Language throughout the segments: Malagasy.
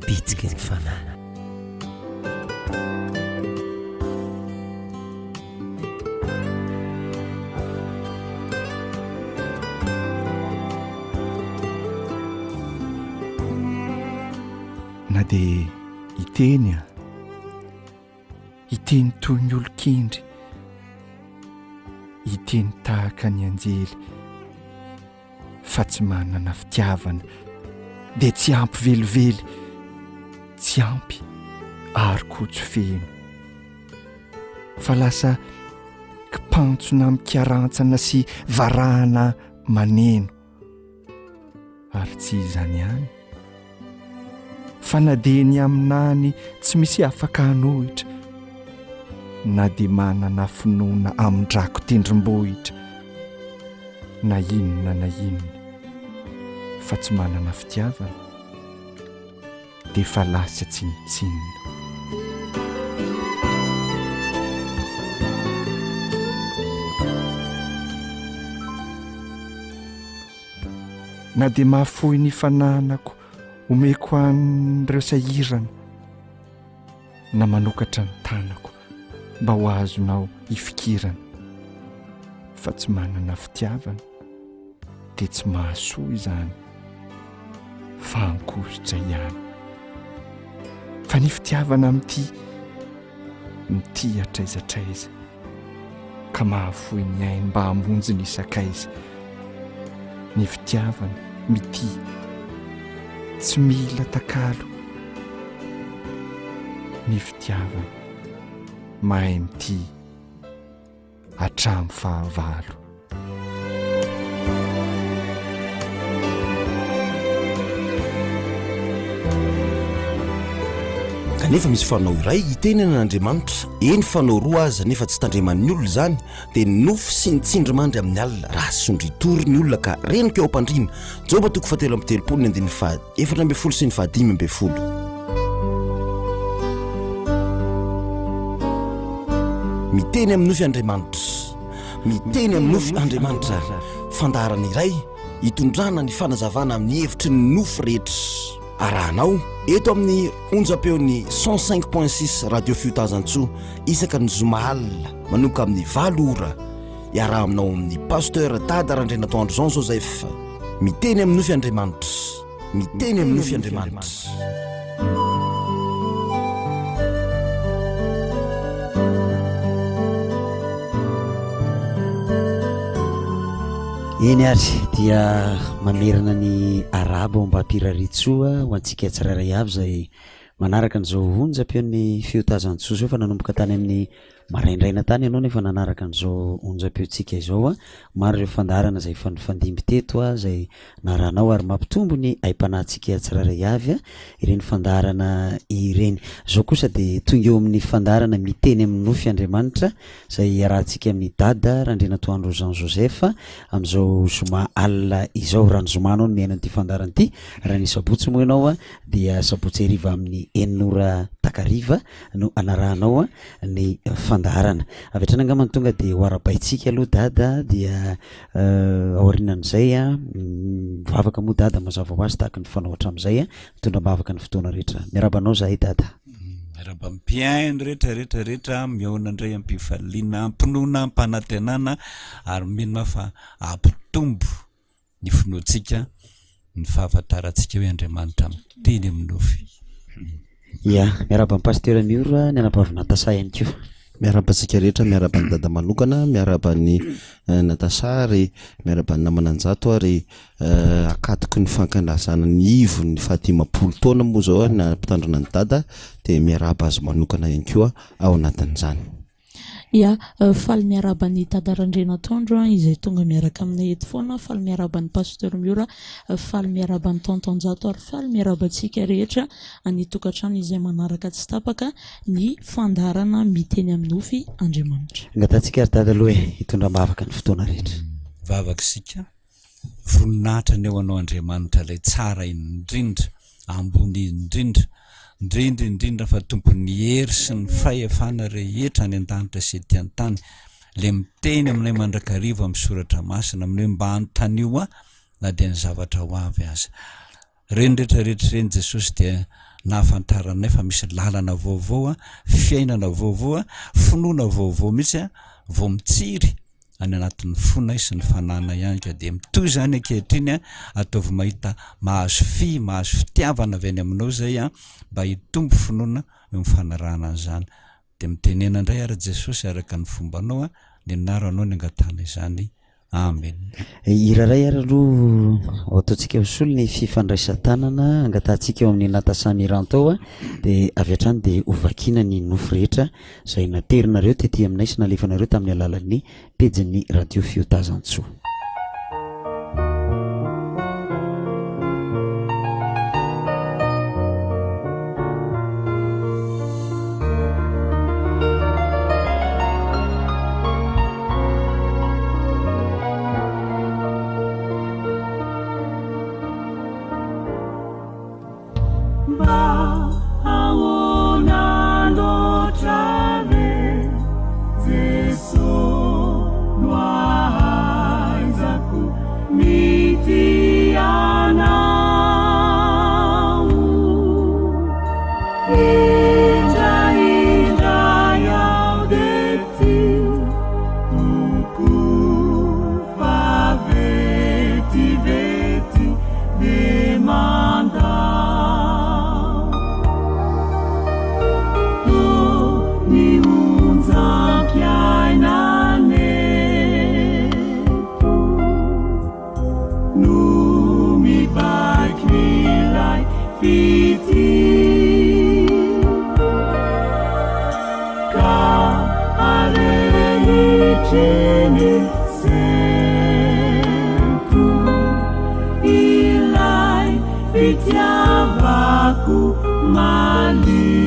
Bitsiky ny fanahy. Na dia hiteny aho, hiteny toy ny olon-kendry, hiteny tahaka ny anjely, fa tsy manana fitiavana dia tsy ampy velively, tsy ampy ary koa tsy feno. Fa lasa kipantsona mikarantsana sy varahana maneno. Ary tsy izany ihany, fa na dia ny haminany tsy misy afaka hanohitra, na dia manana finoana amin-drako tendrombohitra, na inona na inona, fa tsy manana fitiavana, dia efa lasa tsinontsinona. Na dia mahafoy ny fananako omeko an'ireo sahirana, na manokatra ny tanako mba ho azonao hifikirana, fa tsy manana fitiavana dia tsy mahasoa izany fa ankosotra ihany. Fa ny fitiavana mitia, mitia hatraiza hatraiza. ka mahafoy ny ainy mba hamonjy ny sakaiza. Ny fitiavana mitia, tsy mila takalo. Ny fitiavana mahay mitia hatramin'ny fahavalo. Kanefa misy fanao iray hitenenana Andriamanitra, eny fanao roa aza nefa tsy tandreman'ny olona izany, dia ny nofy sy ny tsindrimandry amin'ny alina, raha sondritory ny olona ka renoka eo am-pandriana. Joba toko fahatelo amby telopolo ny andininy faha 14 sy ny faha 15. Miteny amin'ny nofy Andriamanitra. Miteny amin'ny nofy Andriamanitra. Fandaharana iray hitondrana ny fanazavana amin'ny hevitry ny nofy rehetra. Arahanao eto amin'ny onjam-peon'ny 105.6 Radio Fiotazantsoa isaka ny zoma alina manomboka amin'ny valo ora. Iaraha aminao amin'ny Pasteur Dada Randrianatoandro Jean Joseph. Miteny amin'ny nofy Andriamanitra. Miteny amin'ny nofy Andriamanitra. Eny ary dia mamerina ny arabo mba hampirariantsoa ho antsika tsirairay avy izay manaraka an'izao onjam-peon'ny fiotazan-tsoa izao fa nanomboka tany amin'ny Maraindraina tany ianao nefa nanaraka an'izao onjam-peontsika izao a! Maro ireo fandaharana izay efa nifandimby teto a, izay narahanao ary mampitombo ny aim-panahintsika tsirairay avy a, ireny fandaharana ireny. Izao kosa dia tonga eo amin'ny fandaharana Miteny amin'ny nofy Andriamanitra izay iarahantsika amin'i Dada Randrianatoandro Jean Joseph amin'izao zoma alina izao. Raha ny zoma ianao no mihaino an'ity fandaharana ity, raha ny sabotsy moa ianao a, dia sabotsy hariva amin'ny enina ora takariva no anarahanao ny fandaharana. Avy hatrany angamba no tonga dia ho arahabaintsika aloha Dada dia aorianan'izay mivavaka moa Dada mazava ho azy tahaka ny fanao hatramin'izay mitondra am-bavaka ny fotoana rehetra. Miarahaba anao zahay Dada. Miarahaba amin'ny mpihaino rehetra rehetra rehetra mihaona indray am-pifaliana, am-pinoana, am-panantenana ary mino aho fa hampitombo ny finoantsika, ny fahafantarantsika hoe Andriamanitra miteny amin'ny nofy. Ya, miarahaba an'i Pasteur Miora, ny anabavy Natasha ihany koa. Miarahaba antsika rehetra, miarahaba an'i Dada manokana, miarahaba an'i Natasha ary miarahaba an'i namana Njato ary akatoky ny fankalazana ny ivon'ny fahadimampolo taona moa izao ny mpitandrina an'i Dada dia miarahaba azy manokana ihany koa ao anatin'izany. Ya, faly miarahaba an'i Dada Randrianatoandro izay tonga miaraka aminay eto foana, faly miarahaba an'i Pasteur Miora, faly miarahaba an'i Tonton Njato ary faly miarahaba antsika rehetra any tokantrano izay manaraka tsy tapaka ny fandaharana Miteny amin'ny Nofy Andriamanitra. Angatahantsika ry Dada aloha e, hitondra am-bavaka ny fotoana rehetra. Vavaka isika. Voninahitra anie ho anao Andriamanitra ilay tsara indrindra, ambony indrindra, indrindra indrindra fa tompon'ny hery sy ny fahefana rehetra any an-danitra sy ety an-tany, ilay miteny aminay mandrakariva amin'ny soratra masina amin'ny hoe mba anontanio ahy na dia ny zavatra ho avy aza. Ireny rehetra rehetra ireny Jesosy dia nahafantaranay fa misy lalana vaovao, fiainana vaovao, finoana vaovao mihitsy vao mitsiry any anatin'ny fonay sy ny fananay ihany ka dia mitohy izany ankehitriny ataovy mahita mahazo fy mahazo fitiavana avy any aminao izay mba hitombo finoana eo amin'ny fanarahana an'izany dia mitenena indray ary Jesosy araka ny fombanao ny anaranao ny angatahana izany Amen. Hira iray ary aloha ho ataontsika ho solo ny fifandraisan-tanana angatahantsika eo amin'ny Natasa Miranto ao dia avy hatrany dia hovakiana ny nofy rehetra izay naterinareo tety aminay sy nalefanareo tamin'ny alalan'ny pejin'ny Radio Fiotazantsoa. Mba ahoana loatra re Jeso no ahaizako mitia Anao. Indraindray aho dia tia tokoa fa vetivety dia mandao. Toa ny onjam-piainana eto no mibaiko ilay fitia ka arehitry ny sento ilay fitiavako malio.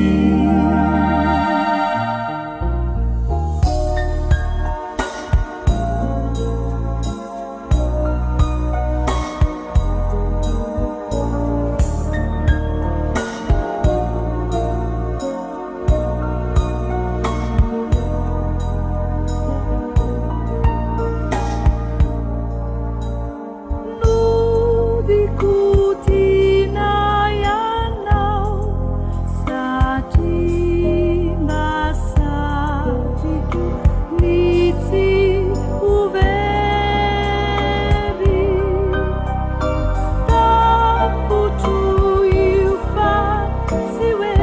Nodiko tiana ianao satria mba satriko ny tsy ho very. Tapotro io fa tsy hoe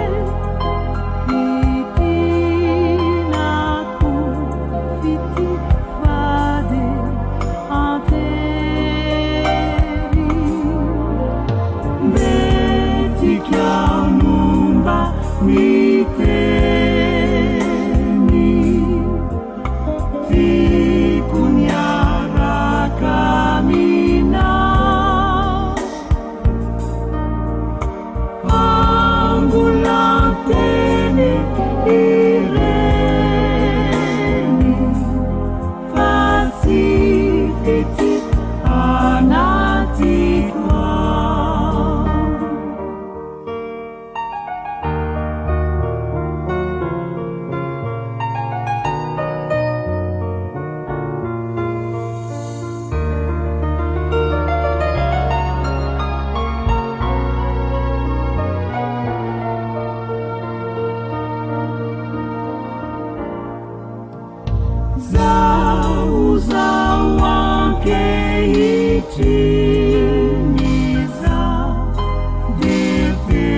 fitianako fitia fa dia antery. Mbetika aho no mba miteny, tiako ny hiaraka aminao. Angolan-teny ireny fa tsy fitia anatiko ao. Zaho zaho ankehitriny izaho dia te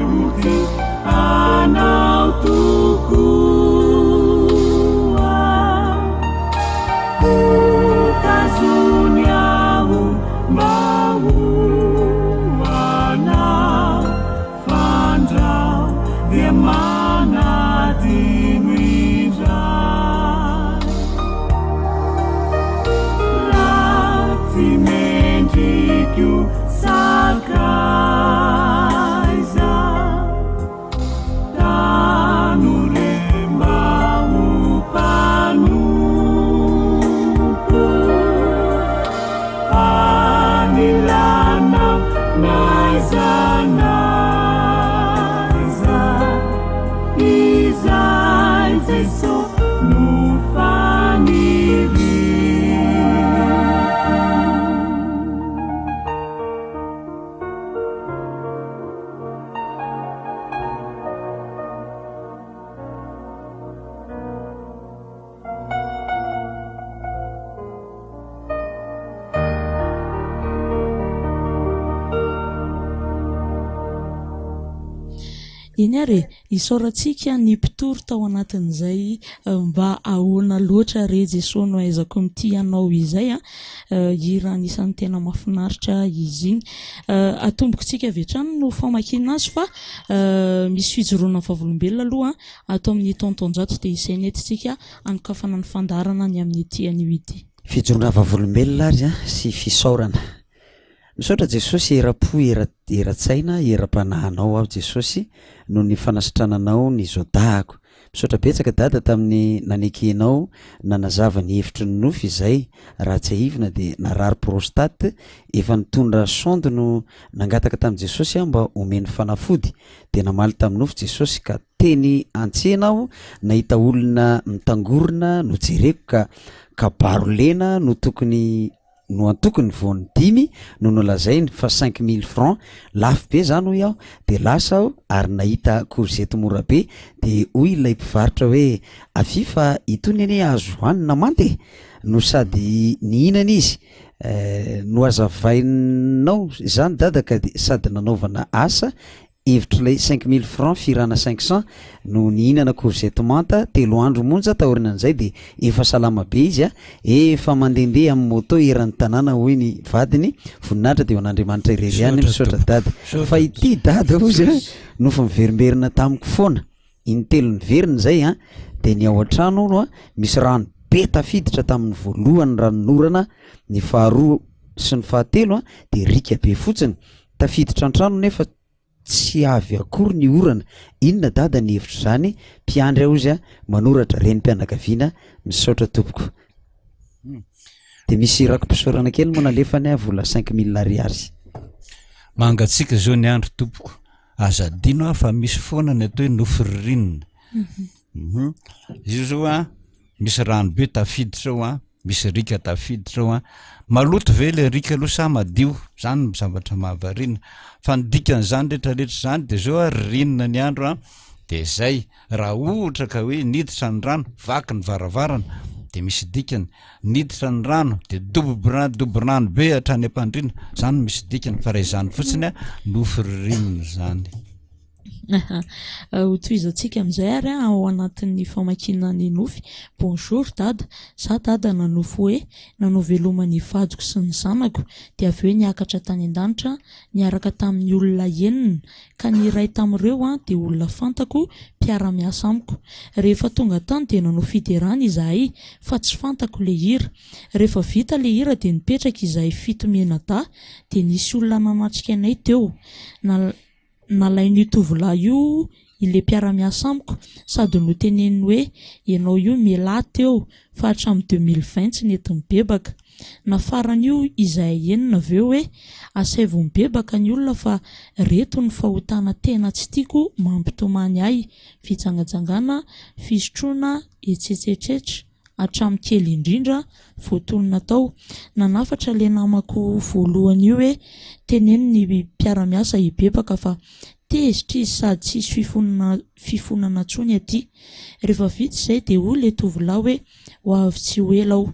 ho tia anao tokoa. Ho tazony aho mba ho anao fandrao dia manadino indray. Raha tsy mendriko sakaiza, tanore mba ho mpanompo anilanao n'aiza n'aiza. Izay Jeso no faniriako. Eny ary e, isaorantsika ny mpitory tao anatin'izay mba ahoana loatra re Jesoa no ahaizako mitia anao izay a, hira anisan'ny tena mahafinaritra izy iny. Atombokontsika avy hatrany no famakiana azy fa misy fijoroana vavolombelona aloha ato amin'ny Tonton Jato dia izay no entintsika hanokafana ny fandaharana ny amin'ity anio ity. Fijoroana vavolombelona ary sy fisaorana. Misaotra Jesosy eram-po era-tsaina eram-panahy anao aho Jesosy noho ny fanasitrananao ny zodahako. Misaotra betsaka Dada tamin'ny nanekenao nanazava ny hevitry ny nofy izay raha tsiahivina dia narary prostate efa nitondra sonde no nangataka tamin'i Jesosy aho mba omeny fanafody dia namaly tamin'ny nofy Jesosy ka teny an-tsena aho nahita olona mitangorona nojereko ka kabaro lena no tokony no antokony vao ny dimy no nolazainy fa 5000 francs lafo be zany hoy aho de lasa aho ary nahita courgette mora be de hoy ilay mpivarotra hoe avia fa itony anie azo hanina manta e no sady nihinana izy eh, nohazavainao izany dada ka de sady nanaovana asa Hevitr'ilay 5000 francs firana 500 no nihinana courgette manta telo andro monja taorianan'izay dia efa salama be izy a! Efa mandehandeha amin'ny moto eran'ny tanàna hoy ny vadiny, voninahitra dia ho an'Andriamanitra irery ihany, misaotra dada. Fa ity dada hozy a, nofy miverimberina tamiko foana, intelo niverina izay a, dia ny ao an-trano hono a, misy rano be tafiditra tamin'ny voalohany ranonorana, ny faharoa sy ny fahatelo a, dia riaka be fotsiny, Tafiditra an-trano nefa tsy avy akory ny orana, inona dada ny hevitr'izany, mpiandry aho ozy a, manoratra renim-pianakaviana, misaotra tompoko. De misy raki-pisaorana kely moa nalefany a, vola 5000 ariary. Mangatsiaka zao ny andro tompoko, aza adino ah fa misy foana ny atao hoe nofy ririnina. Mhm. Izy io zao a, Misy rano be tafiditra ao an, misy riaka tafiditra ao an. Maloto ve ilay riaka aloha sa madio? Zany no zavatra mahavariana. Fa ny dikan'izany rehetrarehetra izany dia zao an, ririnina ny andro an, dia zay. Raha ohatra ka hoe niditra ny rano, vaky ny varavarana, dia misy dikany. Niditra ny rano, dia dobo-bra- dobo-rano be hatrany am-pandriana, zany no misy dikany. Fa raha izany fotsiny an, nofy ririnina izany. Hotohizantsika amin'izay ary ao anatin'ny famakiana ny nofy. Bonjour dada, za dada nanofy hoe nanao veloma ny vadiko sy ny zanako dia avy eo niakatra tany an-danitra niaraka tamin'ny olona enina ka ny iray tamin'ireo dia olona fantako mpiara-miasa amiko. Rehefa tonga tany dia nanao fiderana izahay fa tsy fantako le hira. Rehefa vita le hira dia nipetraka izahay fito mianadahy dia nisy olona nanatrika anay teo. Na Nalain'io tovolahy io ilay mpiara-miasa amiko sady noteneniny hoe ianao io mialà teo fa hatramin'ny 2020 tsy nety nibebaka. Nafaran'io izahay enina avy eo hoe asaivo mibebaka ny olona fa reto ny fahotana tena tsy tiako mampitomany ahy, fijangajangana, fisotroana, etsetsetsetra. hatramin'ny kely indrindra voatonona tao. Nanafatra ilay namako voalohany io hoe teneno ny mpiara-miasa hibebaka fa tezitra izy sady tsisy fifonana fifonana intsony aty. Rehefa vita izay dia hoy ilay tovolahy hoe ho avy tsy ho ela aho.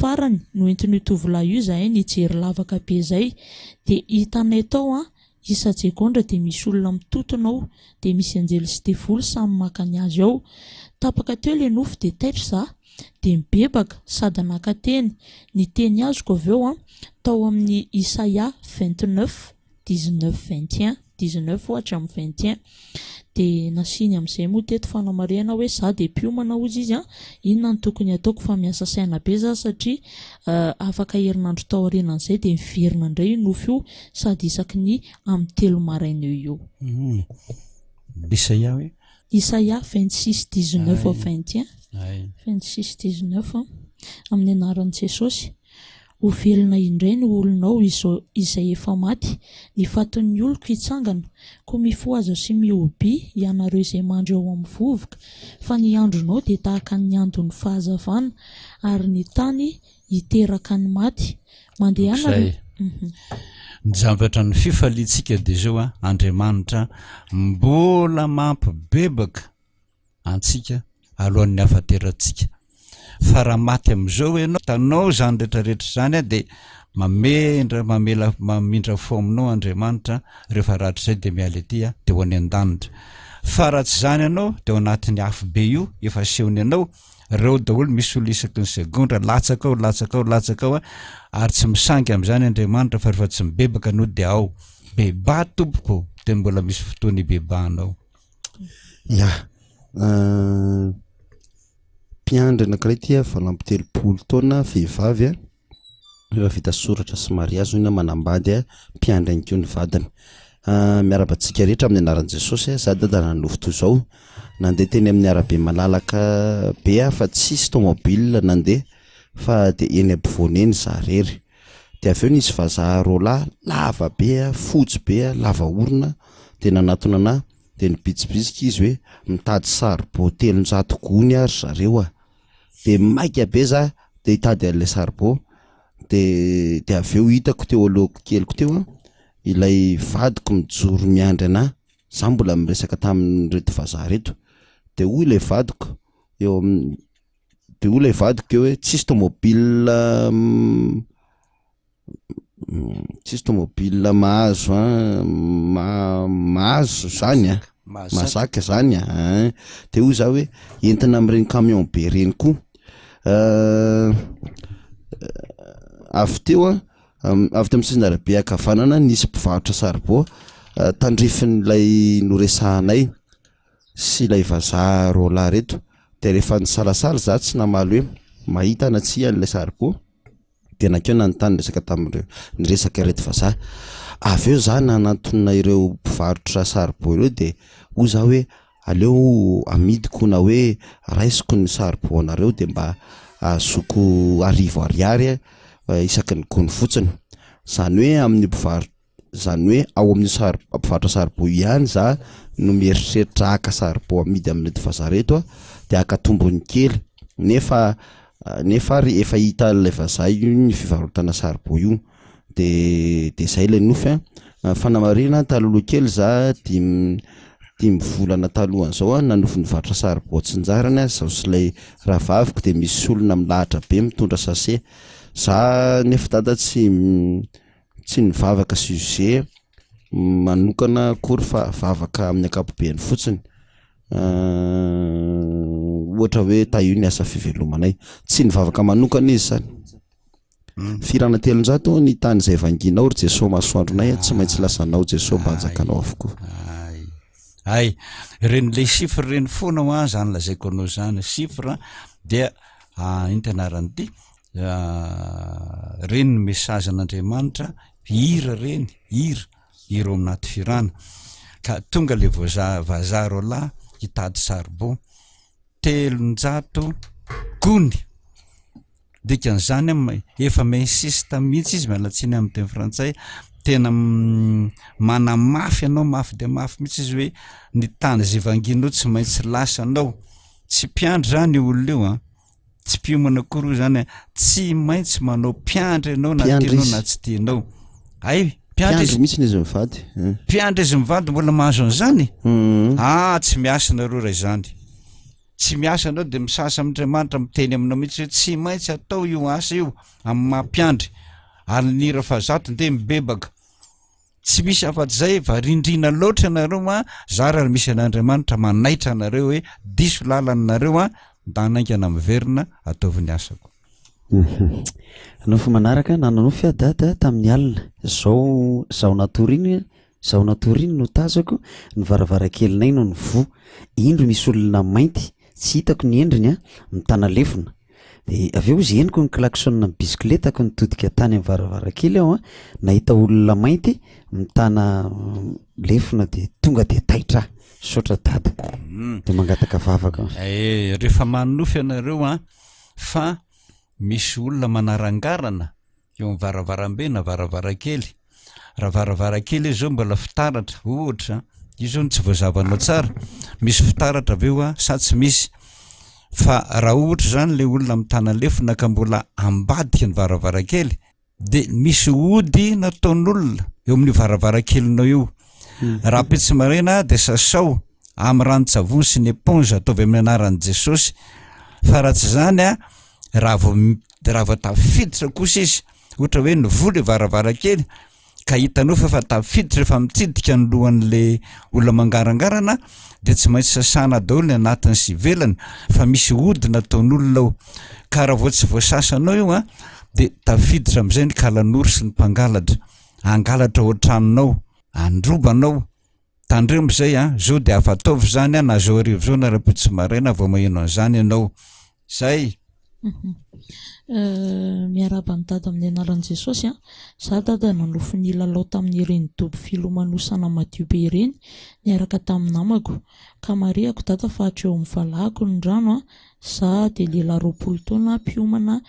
Farany, noentin'io tovolahy io izahay nijery lavaka be izay dia hitanay tao an Isa-tsegondra dia misy olona mitotona ao, dia misy anjely sy devoly samy maka ny azy ao. Tapaka teo ilay nofy dia taitra za, dia nibebaka sady naka teny. Ny teny azoko avy eo an, tao amin'ny Isaia 29, 19, 21, 19 ohatra amin'ny 21. Dia nasiany amin'izay moa teto fanamarihana hoe za dia mpiomana hozy izy an, inona no tokony hataoko fa miasa saina be za satria afaka herinandro taorianan'izay dia miverina indray io nofy io sady isaky ny amin'ny telo maraina eo eo. Isaia hoe? Isaia 26 19 au 21. 26 19 amin'ny anaran'i Jesosy. Ho velona indray ny olonao izao izay efa maty, ny fatin'ny oloko hitsangana, koa mifohaza sy mihobia ianareo izay mandry ao amin'ny vovoka, fa ny andronao dia tahaka ny andon'ny fahazavana, ary ny tany hiteraka ny maty. Mandehana ry. Ny zavatra ny fifaliantsika dia izao an, Andriamanitra mbola mampibebaka antsika alohan'ny hahafaterantsika. Fa raha maty amin'izao ianao, hitanao izany rehetrarehetra izany an, dia mamendra, mamela, mamindra fo aminao Andriamanitra, rehefa rahatrizay dia miala ety an, dia ho any an-danitra. Fa raha tsy izany ianao dia ao anatin'ny afobe io efa asehony anao, reo daholo misy olona isaky ny segondra latsaka ao, latsaka ao, latsaka ao ary tsy misangy amin'izany Andriamanitra fa rehefa tsy mibebaka anao dia ao. Bebaha tompoko dia mbola misy fotoana hibebahanao. Ya, mpiandry anankiray ity a, 38 taona, vehivavy a, efa vita soratra sy mariazy hono manambady a, mpiandry ihany koa ny vadiny. Miarahaba antsika rehetra amin'ny anaran'i Jesosy a, za dada nanofy toy izao, nandeha teny amin'ny arabe malalaka be aho fa tsisy tomobile nandeha fa de eny ampovoany eny za rery, de avy eo nisy vazaha roa lahy lava be a, fotsy be a, lava orona de nanatona anah de nibitsibitsika izy hoe mitady saribao 300 gony aho ry zareo a, de maika be za te hitady an'ilay saribao de de avy eo hitako teo alohako keliko teo an ilay vadiko mijoro miandry anah, za mbola miresaka tamin'ireto vazaha reto, de hoy ilay vadiko eo am- de hoy ilay vadiko eo hoe tsisy tomobile Tsisy tomobile mahazo an, mahazo zany an, mahazaka zany an, de hoy za hoe entina amin'ireny camion be ireny koa, avy teo an, avy teo amin'ny sisin'arabe ankavanana nisy mpivarotra saribao tandrifin'ilay noresahanay sy ilay vazaha roalahy reto, de rehefa nisalasala za tsy namaly hoe mahita na tsia an'ilay saribao. Dia nankeo nanontany niresaka tamin'ireo, niresaka ireto vazaha. Avy eo za nanantona ireo mpivarotra saribao ireo dia hoy za hoe aleo amidiko na hoe raisiko ny saribao anareo dia mba ahazoako arivo ariary isaky ny gony fotsiny. Izany hoe amin'ny mpivarotra Izany hoe ao amin'io sary mpivarotra saribao io ihany za no mieritreritra haka saribao amidy amin'ireto vazaha ireto a, de haka tombony kely nefa nefa ary efa hitan'ilay vazaha io ny fivarotana saribao io de de zay ilay nofy a. Fanamarihana, talohaloha kely za dimy dimy volana talohan'izao aho nanofy nivarotra saribao antsinjarany aho zaho sy ilay rahavaviko de misy olona milahatra be mitondra sachet, za nefa dada tsy Tsy nivavaka sujet manokana akory fa vavaka amin'ny ankapobeny fotsiny, ohatra hoe tahio ny asa fivelomanay, tsy nivavaka manokana izy zany. Fihirana 300, ny tany izay vanginao ry Jesoa masoandronay tsy maintsy lasanao Jesoa mba hanjakanao avokoa. Ay, ay, ireny le chiffre ireny foana hoa zany lazaiko anao zany, chiffre dia inona ty anaran'ity? Reny ny message an'Andriamanitra, hira reny, hira, hira ao anaty fihirana. Ka tonga le voaza- vazaha roalahy hitady saribao, 300 gony, dikan'izany am- efa mi-insiste mihitsy izy, miala tsiny amin'ny teny frantsay, tena manamafy anao mafy dia mafy mihitsy izy hoe ny tany izay vangianao tsy maintsy lasanao, tsy mpiandry zany io olona io an. Tsy mpiomana akory io zany a, tsy maintsy manao mpiandry ianao na Mpiandry tianao izy. na tsy tianao. Ay, mpiandry Mpiandry izy. mihitsy izy mivady. eh. Mpiandry izy mivady mbola mahazo an'izany? Mhm. Ah, tsy miasa nareo raha izany. Tsy miasa anao dia misasa amin'Andriamanitra miteny aminao mihitsy hoe tsy maintsy atao io asa io amin'ny maha mpiandry. Ary ny hira fahazato ndeha mibebaka. Tsy misy afa-tsy izay, varindrina loatra ianareo an, zara ary misy an'Andriamanitra manaitra anareo hoe diso lalana nareo an, ndana haingana miverina, ataovy ny asako. Nofy manaraka, nanonofy aho dada tamin'ny alina, zao zaho natory iny, zaho natory iny no tazako, ny varavarankelinay no nivoha, indro misy olona mainty, tsy hitako ny endriny an, mitana lefona, De avy eo izy henoko ny klaxon ny bisikiletako nitodika tany amin'ny varavarankely aho an, nahita olona mainty mitana lefona de tonga de taitra aho, misaotra dada, de mangataka vavaka. Eh, rehefa manonofy ianareo an, fa misy olona manarangarana eo amin'ny varavarambe na varavarankely, raha varavarankely izy zao mbola fitaratra ohatra, io zao no tsy voazavanao tsara, misy fitaratra ve eo sa tsy misy? Fa raha ohatra zany le olona mitana lefona ka mbola ambadika ny varavarankely de misy ody nataon'olona eo amin'io varavarankelinao io, rahampitso maraina de sasao amin'ny ranon-tsavony sy ny éponge ataovy amin'ny anaran'i Jesosy, fa raha tsy zany an, raha vao raha vao tafiditra kosa izy, ohatra hoe nivoha le varavarankely. Ka hitanao fa efa tafiditra efa mitsidika ny lohan'le olona mangarangarana de tsy maintsy sasana daholo ny anatiny sy ivelany fa misy odina ataon'olona ao. Ka raha vao tsy voasasanao io an de tafiditra am'zay ny kalanoro sy ny mpangalatra. Hangalatra ao an-tranonao, handroba anao. Tandremo zay an, zao de afa ataovy zany an, na zao hariva zao na rahampitso maraina vao maheno an'zany ianao. Zay. Miarahaba an'i Dada amin'ny anaran'i Jesosy an! Za Dada nanofy nilalao tamin'ireny dobo filomanosana madio be ireny niaraka tamin'ny namako. Ka marihako Dada fa hatreo amin'ny valahako ny rano an! Za dia lehilahy 20 taona mpiomana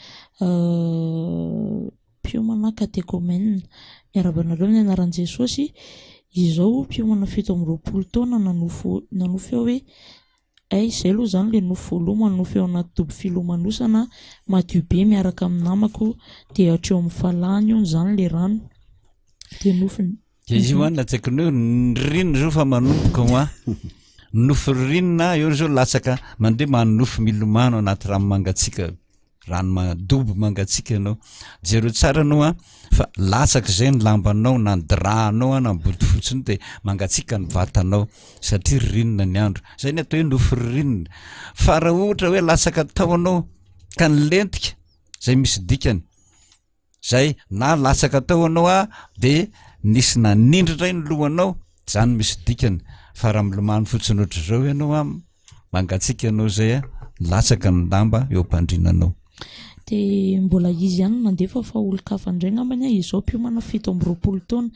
mpiomana katekomena. Miarahaba anareo amin'ny anaran'i Jesosy. Izao mpiomana 27 taona nanofy nanofy aho hoe Hay, izay aloha izany ilay nofy voalohany manonofy ao anaty dobo filomanosana madio be miaraka amin'ny namako dia hatreo amin'ny falahany hono izany ilay rano dia nofy Dia izy io an latsaky ny hoe ny ririnina zao fa manomboka hoa. Nofy ririnina eo zao latsaka mandeha manonofy milomano anaty rano mangatsiaka. Rano ma- dobo mangatsiaka ianao. Jereo tsara anao an fa latsaka izay ny lambanao na ny drap-nao an na ny bodofotsiny dia mangatsiaka ny vatanao satria ririnina ny andro. Zay ny atao hoe nofy ririnina. Fa raha ohatra hoe latsaka tao anao ka nilentika, zay misy dikany. Zay na latsaka tao anao a de nisy nanindry indray ny lohanao, zany misy dikany. Fa raha milomano fotsiny ohatr'izao ianao a, mangatsiaka ianao zay a, latsaka ny lamba eo am-pandrinanao. Dia mbola izy ihany no nandefa fa olon-kafa indray angambany aho, izao mpiomana 27 taona.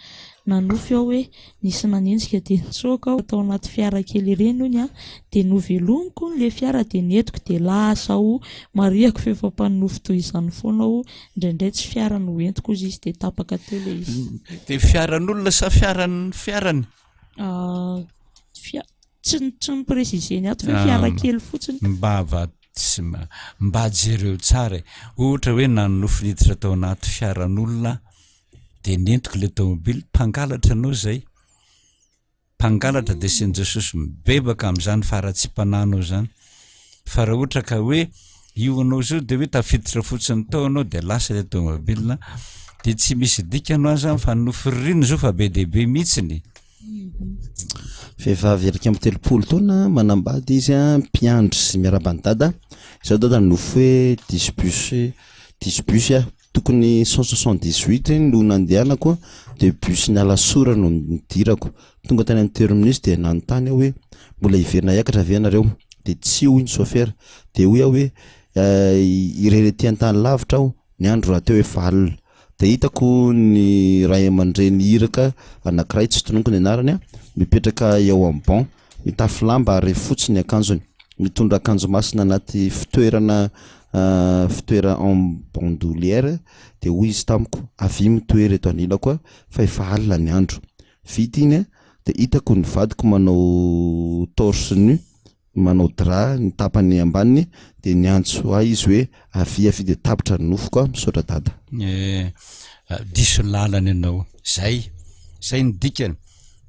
Nanofy aho hoe nisy nanenjika dia nitsoaka aho tao anaty fiara kely ireny hono an, dia novelomiko hono ilay fiara dia nentiko dia lasa aho, marihako fa efa mpanonofy toy izany foana aho, indraindray tsy fiara no entiko hozy izy dia tapaka teo ilay izy. Dia fiaran'olona sa fiaran'ny fiarany? Fia- tsy tsy ni-préciser-ny ato fa hoe fiara kely fotsiny. Mba va tsy mba mba jereo tsara e! Ohatra hoe nanonofy niditra tao anaty fiaran'olona de nentiko le tomobile, mpangalatra anao zay, mpangalatra de asian'i Jesosy mibebaka am'zany faharatsiam-panahinao zany, fa raha ohatra ka hoe io anao zao de hoe tafiditra fotsiny tao anao de lasa le tomobile de tsy misy dikany hoa zany fa nofiririna zao fa be dia be mihitsiny. Vehivavy 31 taona, manambady izy, mpiandry sy miarahaba an'i Dada. Izaho Dada nofy hoe diso bus, diso bus aho. Tokony 178 no nandehanako dia bus ny Alasora no nidirako. Tonga tany amin'ny terminus dia nanontany aho hoe mbola hiverina hiakatra ve ianareo? Dia tsia hoy ny sôfera. Dia hoy aho hoe irery ety an-tany lavitra aho, ny andro rahateo efa alina. Dia hitako ny ray aman-dreny iraka anankiray tsy tononiko ny anarany mipetraka eo amin'ny banc. Mitafy lamba ary fotsy ny akanjony. Mitondra akanjo masina anaty fitoerana fitoera en bandoulière dia hoy izy tamiko, avia mitoera eto anilako fa efa alina ny andro. Vita iny dia hitako ny vadiko manao torse nu, manao drap ny tapany ambaniny dia niantso ahy izy hoe avia avia dia tapitra ny nofoko aho, misaotra dada. Eh, diso lalana ianao. Zay, zay ny dikany.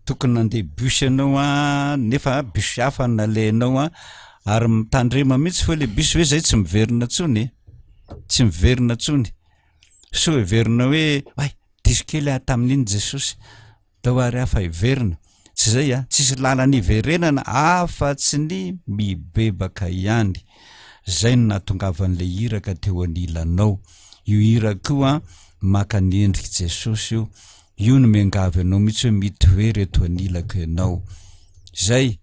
Tokony nandeha bus ianao an, nefa bus hafa no nalehanao an, ary mitandrema mihitsy fa le bus ve zay tsy miverina tsony e, tsy miverina tsony, sao heverina hoe hay diso kely aho tamin'iny Jesosy, tao ary aho fa hiverina, tsy zay an, tsisy lalana hiverenana afa-tsy ny mibebaka ihany, zay no nahatongavan'ilay iraka teo anilanao, io iraka io an maka ny endrik'i Jesosy io, Io no miangavy anao mihitsy hoe mitoera eto anilako ianao. Zay.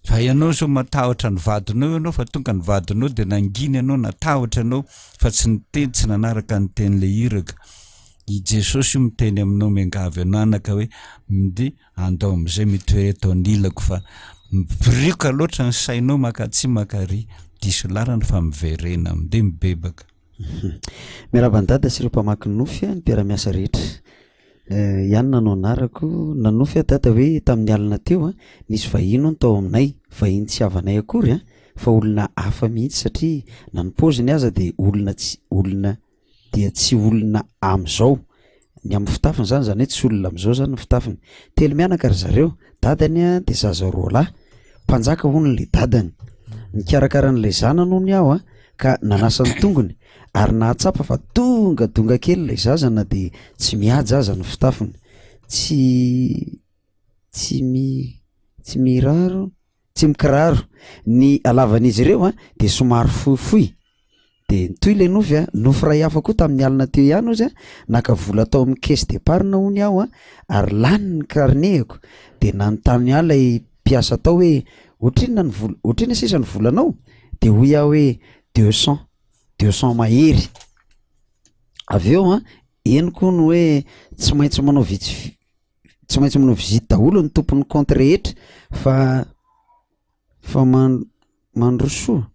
Fa ianao zao matahotra ny vadinao ianao fa tonga ny vadinao de nangina ianao natahotra ianao fa tsy niteny tsy nanaraka ny tenin'ilay iraka. I Jesosy io miteny aminao miangavy anao anaka hoe mdy andao amin'izay mitoera eto anilako fa mibirioka loatra ny sainao makatsy makary diso lalana fa miverena mde mibebaka. Miarahaba an'i Dada sy ireo mpamaky nofy ny mpiara-miasa rehetra. Eh, Ianona no anarako. Nanofy aho Dada hoe tamin'ny alina teo a, nisy vahiny hono tao aminay, vahiny tsy havanay akory a, fa olona hafa mihitsy satria na ny paoziny aza dia olona tsy olona dia tsy olona amin'izao. Ny amin'ny fitafiny izany, izany hoe tsy olona amin'izao izany ny fitafiny. Telo mianaka ry zareo, dadany a dia zaza roalahy. Mpanjaka hono ilay dadany. Nikarakara an'ilay zanany hono aho a, ka nanasa ny tongony ary nahatsapa fa dongadonga kely ilay zaza na dia tsy mihaja aza ny fitafiny. tsy tsy mi tsy miraro tsy mikiraro. Ny halavan'izy ireo a de somary fohifohy. De nitohy le nofy a, nofy iray hafa koa tamin'ny alina teo ihany ozy a, naka vola tao amin'ny caisse d'épargne hono aho a, ary lany ny carnet-ko, de nanontany ahy ilay mpiasa tao hoe ohatrinona ny vola, ohatrinona sisa ny volanao? De hoy aho hoe deux cents, deux cents mahery, avy eo a henoko hono hoe tsy maintsy manao vitsy tsy maintsy manao visite daholo ny tompon'ny compte rehetra fa fa man- mandrosoa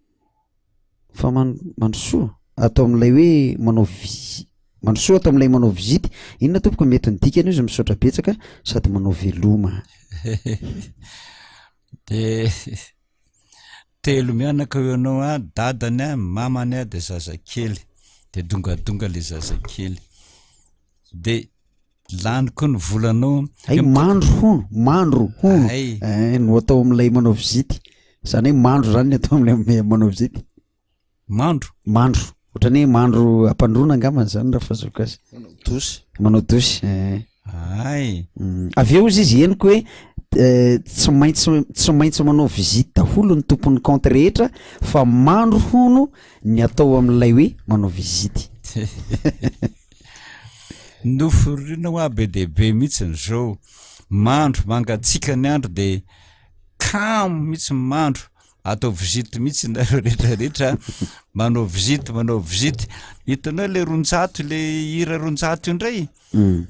fa man- mandrosoa atao amin'ilay hoe manao visi- mandrosoa atao amin'ilay manao visite, inona tompoko mety ny dikany ozy misaotra betsaka sady manao veloma. De telo mianaka eo ianao a, dadany a, mamany a, de zazakely, de dongadonga le zazakely, de Lany koa ny volanao. Hay mandro hono, mandro hono. Hay. Eh, no atao amin'ilay manao vizity. Zany hoe mandro zany ny atao amin'ilay manao vizity. Mandro? Mandro. Ohatran'ny hoe mandro ampandroana angambany zany raha fahazoako azy. Manao dosy. Manao dosy, eh. Hay. Avy eo izy izy henoko hoe eh, tsy maintsy tsy maintsy manao visite daholo ny tompon'ny compte rehetra fa mandro hono ny atao amin'ilay hoe manao visite. Noforina hoa be dia be mihitsy ny zao, mandro mangatsiaka ny andro de kamo mihitsy ny mandro, atao visite mihitsy nareo rehetra rehetra, manao visite manao visite, hitanao le 200 le hira 200 io ndray,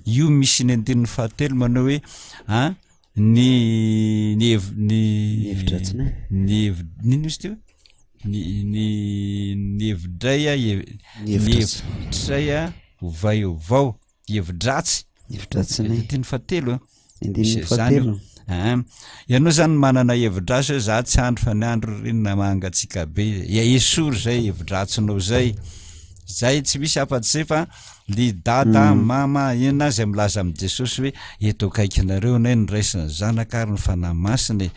io misy ny andininy fahatelo manao hoe an ny ny hev- ny Ny hevi-dratsinay. ny hevi- n'inona izy teo? Ny ny ny hevi-dray a hev- Ny hevi-dratsy. ny hevitray a ovay ovao, hevi-dratsy. Hevi-dratsinay. Andininy fahatelo a. Andininy Misy an'izany io. fahatelo. Aa, ianao zany manana hevi-dratsy hoe za tsy andro fa ny andro ririnina mangatsiaka be, ya esory zay hevi-dratsinao zay, zay tsy misy afa-tsy zay fa ly dada, mama, inona zay milaza amin'i Jesosy hoe eto akaikinareo anie ny Ray sy ny Zanaka ary ny Fanahy Masina e,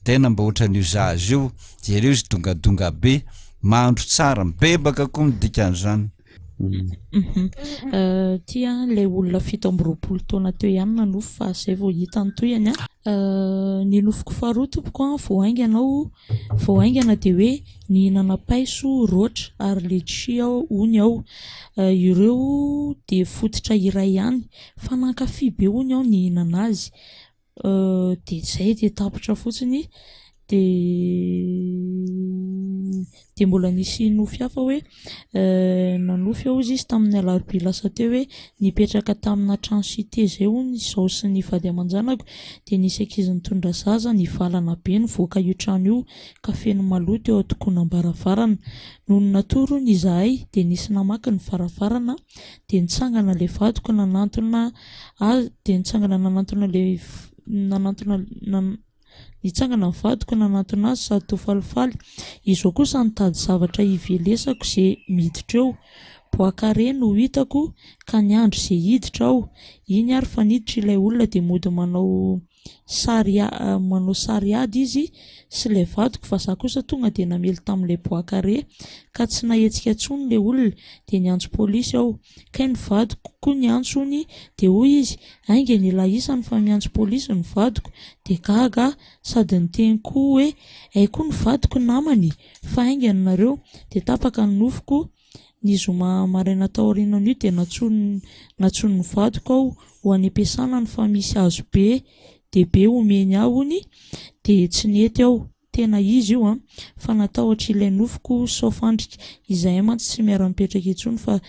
tena mba ohatran'io zaza io, jereo izy dongadonga be, mandro tsara, mibebaka koa ny dikan'izany. Ty an ilay olona 27 taona teo ihany nanofy fa zay vao hita ny tohiny an. Ny nofiko faharoa tompoko an, vao haingana aho, vao haingana dia hoe nihinana paiso, roatra ary letchi aho hono aho. Ireo dia fototra iray ihany fa nankafy be hono aho nihinana azy. Dia izay dia tapitra fotsiny dia dia mbola nisy nofy hafa hoe nanofy aho hozy izy tamin'ny alarobia lasa teo hoe nipetraka tamina trano cité izay hono izaho sy ny vady aman-janako dia nisy ankizy nitondra zaza nivalana be nivoaka io trano io ka feno maloto eo an-tokonam-baravarana. Nony natory hono izahay dia nisy namaky ny varavarana dia nitsangana ilay vadiko nanantona azy dia nitsangana nanantona ilay nanantona nan nitsangana ny vadiko nanantona azy sady toa falifaly. Izao kosa nitady zavatra hivelesako ze miditra eo. Bois carré no hitako ka niandry ze hiditra aho. Iny ary fa niditra ilay olona dia mody manao sary manao sary ady izy sy ilay vadiko fa za kosa tonga dia namely tamin'ilay bois carré ka tsy nahetsika intsony ilay olona dia niantso polisy aho. Kay ny vadiko koa niantso hono dia hoy izy haingana ilay isany fa miantso polisy ny vadiko dia gaga aho sady niteny koa hoe hay koa ny vadiko namany fa haingana nareo dia tapaka ny nofiko ny zoma maraina taorianan'io dia nantsoin'ny nantsoin'ny vadiko aho ho any am-piasana ny fa misy hazo be dia be omeny ahy hono dia tsy nety aho Tena izy io an! Fa natahotra ilay nofiko sao fandrika. Izahay mantsy tsy miara-mipetraka intsony fa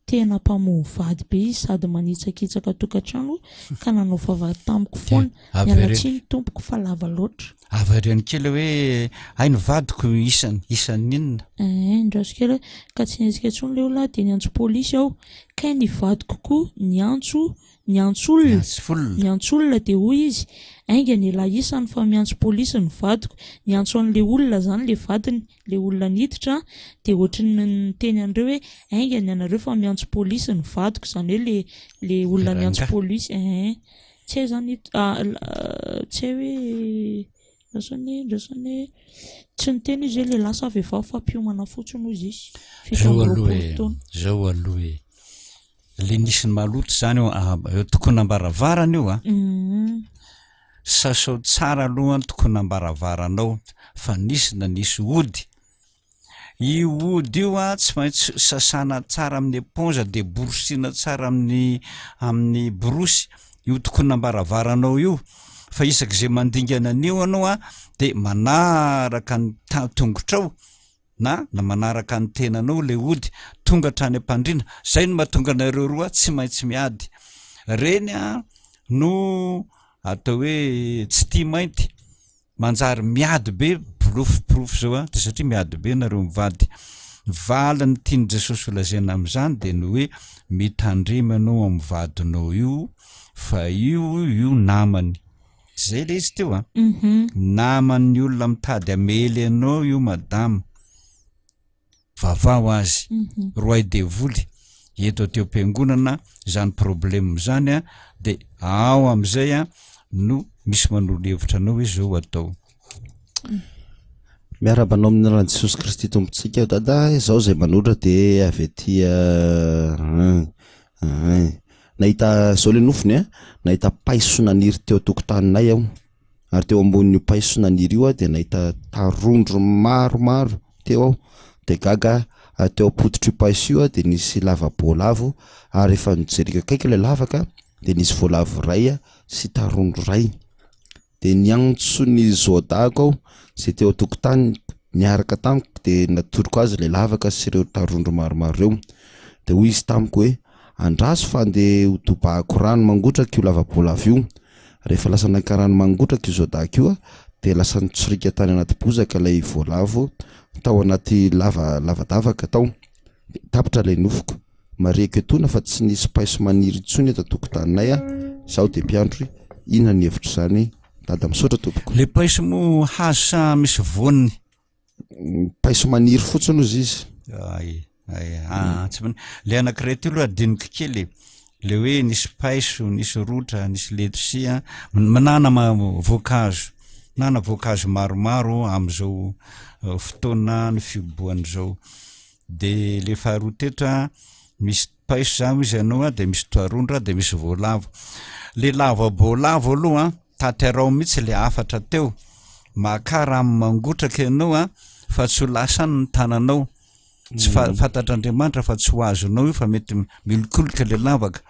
tena mpamono vady be izy sady manitsakitsaka tokantrano ka nanao vava tamiko foana. Miala tsiny tompoko fa lava loatra. Avereno kely hoe hay ny vadiko isany, isan'ny inona? Eeh, ndraso kely hoe ka tsy nihetsika intsony ilay olona dia niantso polisy aho. Kay ny vadiko koa niantso Niantso olona, niantso olona dia hoy izy, haingana elah isany fa miantso polisy ny vadiko, niantso an'le olona zany le vadiny, le olona niditra dia ohatry ny niteny an'ireo hoe haingana ianareo fa miantso polisy ny vadiko, zany hoe le le olona niantso polisy eeh, tsy hay zany tsy hay hoe ndraso anie ndraso anie, tsy niteny izy hoe lehilahy sa vehivavy fa mpiomana fotsiny hozy izy, 27 taona. Zao aloha e, zao aloha e. Le nisy ny maloto zany eo eo tokonam-baravarana io a. Sasao tsara aloha ny tokonam-baravaranao fa nisy na nisy ody. Io ody io a tsy maintsy sasana tsara amin'ny éponge de borosiana tsara amin'ny amin'ny borosy io tokonam-baravaranao io fa isak'izay mandingana an'io anao a de manaraka ny ta- tongotrao na na manaraka ny tenanao le ody tonga hatrany am-pandriana, zay no mahatonga anareo roa tsy maintsy miady. Reny a no atao hoe tsy tia mainty, manjary miady be, porofo porofo zao a, de satria miady be nareo mivady. Valiny tian'i Jesosy ho lazaina am'zany de ny hoe mitandrema ianao am vadinao io fa io io namany. Zay le izy teo a. Naman'ny olona mitady hamely anao io madama. Vavaho azy. Roahy devoly eto aty am-piangonana izany problème izany a, de ao am'izay a no misy manoro hevitra anao hoe zao atao. Miarahaba anao amin'ny anaran'i Jesosy Kristy Tompontsika aho Dada, izaho izay manoratra dia avy aty Nahita, izao ilay nofiny an, nahita paiso naniry teo an-tokotaninay aho, ary teo ambonin'io paiso naniry io aho dia nahita tarondro maromaro teo aho, dia gaga aho, ary teo am-pototr'io paiso io aho dia nisy lava-boalavo, ary rehefa nojereko akaiky ilay lavaka dia nisy voalavo iray sy tarondro iray. Dia niantso ny zaodahiko aho izay teo an-tokotany niaraka tamiko dia natoroko azy ilay lavaka sy ireo tarondro maromaro ireo. Dia hoy izy tamiko hoe, andraso fa andeha ho dobahako rano mangotraka io lava-boalavo io. Rehefa lasa naka rano mangotraka io zaodahiko io dia lasa nitsoriaka tany anaty bozaka ilay voalavo tao anaty lava lavadavaka tao. Dia tapitra ilay nofiko. Marihiko etoana fa tsy nisy paiso maniry intsony eto an-tokotaninay a! Izaho dia mpiandry, inona ny hevitr'izany Dada? Misaotra tompoko. Le paiso moa hazo sa misy voany? Paiso maniry fotsiny ozy izy. Ay, ay, ah, tsy mani- le anankiray teo aloha adinoko kely e. Le hoe nisy paiso, nisy rotra, nisy letisia, manana ma- voankazo, manana voankazo maromaro amin'izao eh, fotoana ny fihobohan'izao. De le faharoa teto a, misy paiso zany hoy izy anao a, de misy toarondra, de misy voalavo. Le lava-boalavo aloha a, taterao mihitsy le hafatra teo, makà rano mangotraka ianao a, fa tsy ho lasa any ny tananao, tsy fa- fantatr'Andriamanitra fa tsy ho azonao io fa mety miolikolika le lavaka.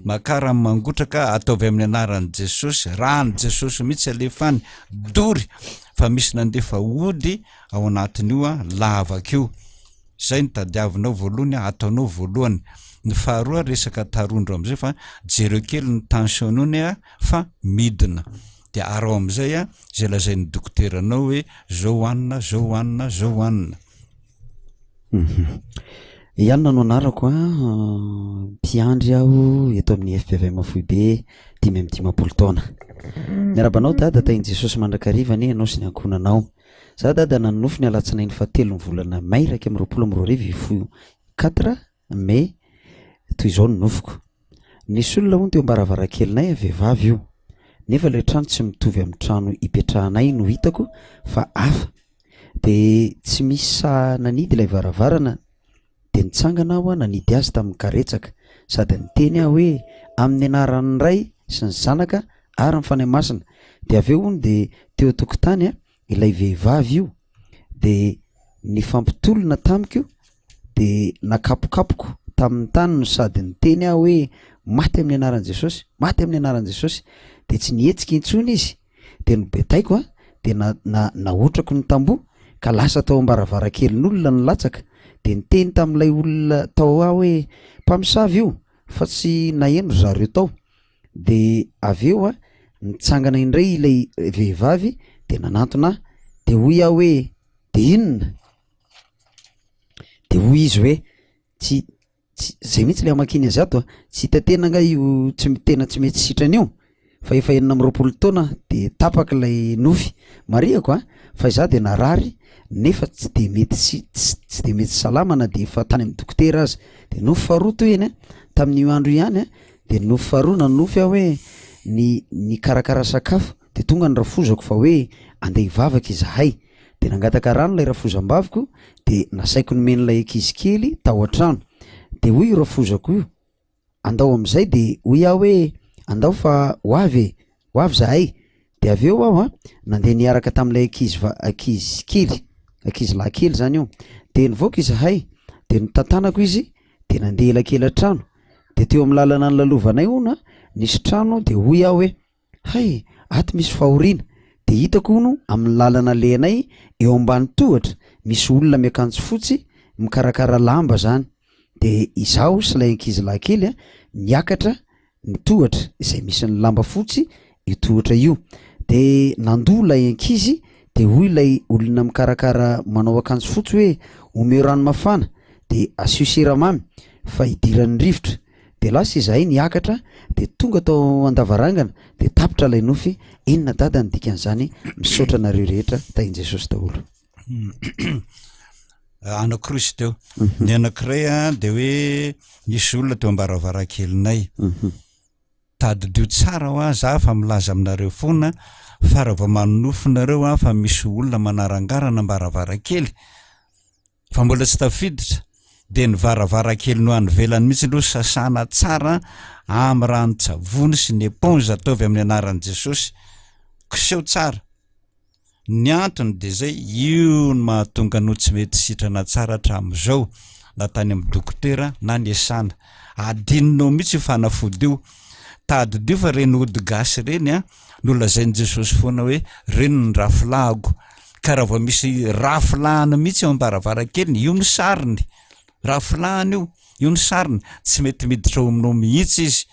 Makà rano mangotraka, ataovy amin'ny anaran'i Jesosy, ràn'i Jesosy mihitsy alefa any, dory fa misy nandefa ody ao anatin'io a lavaka io. Zay no tadiavinao voalohany a, ataonao voalohany. Ny faharoa resaka tarondro amizay fa jereo kely ny tension-nao anie a fa midina. De araho amizay a zay lazain'ny dokoteranao hoe zao hohanina, zao hohanina, zao hohanina. I Anna no anarako a, mpiandry aho eto amin'ny FPVM foibe 55 taona. Miarahaba anao Dada, tahin'i Jesosy mandrakariva anie ianao sy ny ankohonanao. Za dada nanonofy ny alatsinainy fahatelo ny volana mai 2021 hifoha quatre mai toy izao ny nofiko. Nisy olona hono teo am-baravarankelinay vehivavy io. Nefa ilay trano tsy mitovy amin'ny trano ipetrahanay no hitako fa hafa. De tsy misy sahy nanidy ilay varavarana de nitsangana aho nanidy azy tamin'ny karetsaka sady niteny aho hoe amin'ny anaran'ny Ray sy ny Zanaka ary ny Fanahy Masina. De avy eo hono de teo an-tokotany a ilay vehivavy io de nifampitolona tamiko de nakapokapoko tamin'ny tany no sady niteny aho hoe maty amin'ny anaran'i Jesosy, maty amin'ny anaran'i Jesosy, de tsy nihetsika intsony izy de nobetaiko a de na- na- nahotrako ny tamboho ka lasa tao am-baravarankelin'olona no latsaka de niteny tamin'ilay olona tao aho hoe mpamosavy io fa tsy naheno ry zareo tao. De avy eo a nitsangana indray ilay vehivavy de nanantona ahy de hoy aho hoe de inona? De hoy izy hoe tsy tsy zay mihitsy le amakiany azy ato a, tsy hita tena angaha io tsy tena tsy mety sitrana io fa efa 26 taona de tapaka ilay nofy. Marihako a fa izaho de narary nefa tsy de mety si- ts- tsy de mety salama na de efa tany am'dokotera aza. De nofy faharoa tohiny a tamin'io andro io ihany a De nofy faharoa nanonofy aho hoe ny nikarakara sakafo de tonga ny rafozako fa hoe andeha hivavaka izahay de nangataka rano ilay rafozam-baviko de nasaiko nomen'ilay ankizy kely tao an-trano de hoy io rafozako io. andao amin'izay de hoy aho hoe andao fa ho avy e, ho avy zahay, de avy eo aho an nandeha niaraka tamin'ilay ankizy va- ankizy kely, ankizy lahy kely zany io, de nivoaka izahay de notantanako izy de nandeha elakelan-trano, de teo amin'ny lalana nolalovanay hono an nisy trano de hoy aho hoe Hay! Ato misy fahoriana! Dia hitako hono amin'ny lalana alehanay eo ambany tohatra misy olona miakanjo fotsy mikarakara lamba zany. Dia izaho sy ilay ankizilahy kely a, niakatra ny tohatra izay misy ny lamba fotsy io tohatra io. Dia nandoa ilay ankizy dia hoy ilay olona mikarakara manao akanjo fotsy hoe omeo rano mafana dia asio siramamy fa hidiran'ny rivotra. De lasa izahay niakatra de tonga tao an-davarangana de tapitra ilay nofy, inona dada ny dikan'izany, misaotra anareo rehetra, tahin'i Jesosy daholo. Anankiroa izy teo. Ny anankiray a de hoe nisy olona teo am-baravarankelinay. Tadidio tsara hoa za fa milaza aminareo foana fa raha vao manonofy nareo a fa misy olona manarangarana am-baravarankely fa mbola tsy tafiditra dia ny varavarankely no any ivelany mihitsy aloha sasana tsara amin'ny ranon-tsavony sy ny éponge ataovy amin'ny anaran'i Jesosy, koseho tsara. Ny antony dia zay, io no mahatonga anao tsy mety sitrana tsara hatramin'izao na tany amin'ny dokotera na niasana. Adinonao mihitsy io fanafody io. Tadidio fa ireny ody gasy ireny an, nolazain'i Jesosy foana hoe ireny ny rafilahako. Ka raha vao misy rafilahana mihitsy eo am-baravarankeliny, io no sariny, rafilahana io, io no sariny, tsy mety miditra ao aminao mihitsy izy.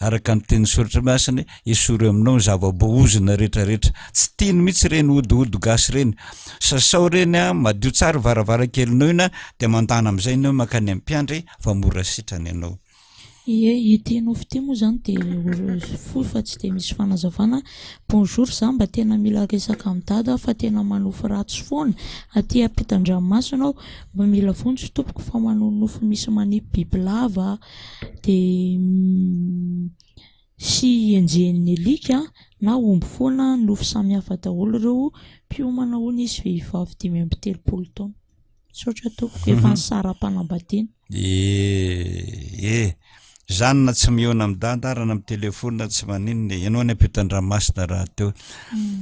Araka ny tenin'ny soratra masina hoe esory aminao ny zava-boahozona rehetrarehetra. Tsy tiany mihitsy ireny hodihody gasy ireny. Sasao ireny an, madio tsara varavarankelinao iny an, dia mandana amin'izay ianao mankany amin'ny mpiandry fa mora sitrana ianao. Ie, ity nofy ity moa zany dia fohy fa tsy dia misy fanazavana. Bonjour, za mba tena mila resaka amin'i dada fa tena manofy ratsy foana aty ampitan-dranomasina aho, mba mila vonjy tompoko fa manonofy misy manipy bibilava dia sy enjehin'ny alika na omby foana, nofy samihafa daholo ireo, mpiomana hono izy vehivavy 35 taona. Misaotra tompoko, efa nisara-panambadiana. Eh eh, zany na tsy mihaona amin'i dada ara na mitelefona tsy maninona e, ianao any ampitan-dranomasina rahateo.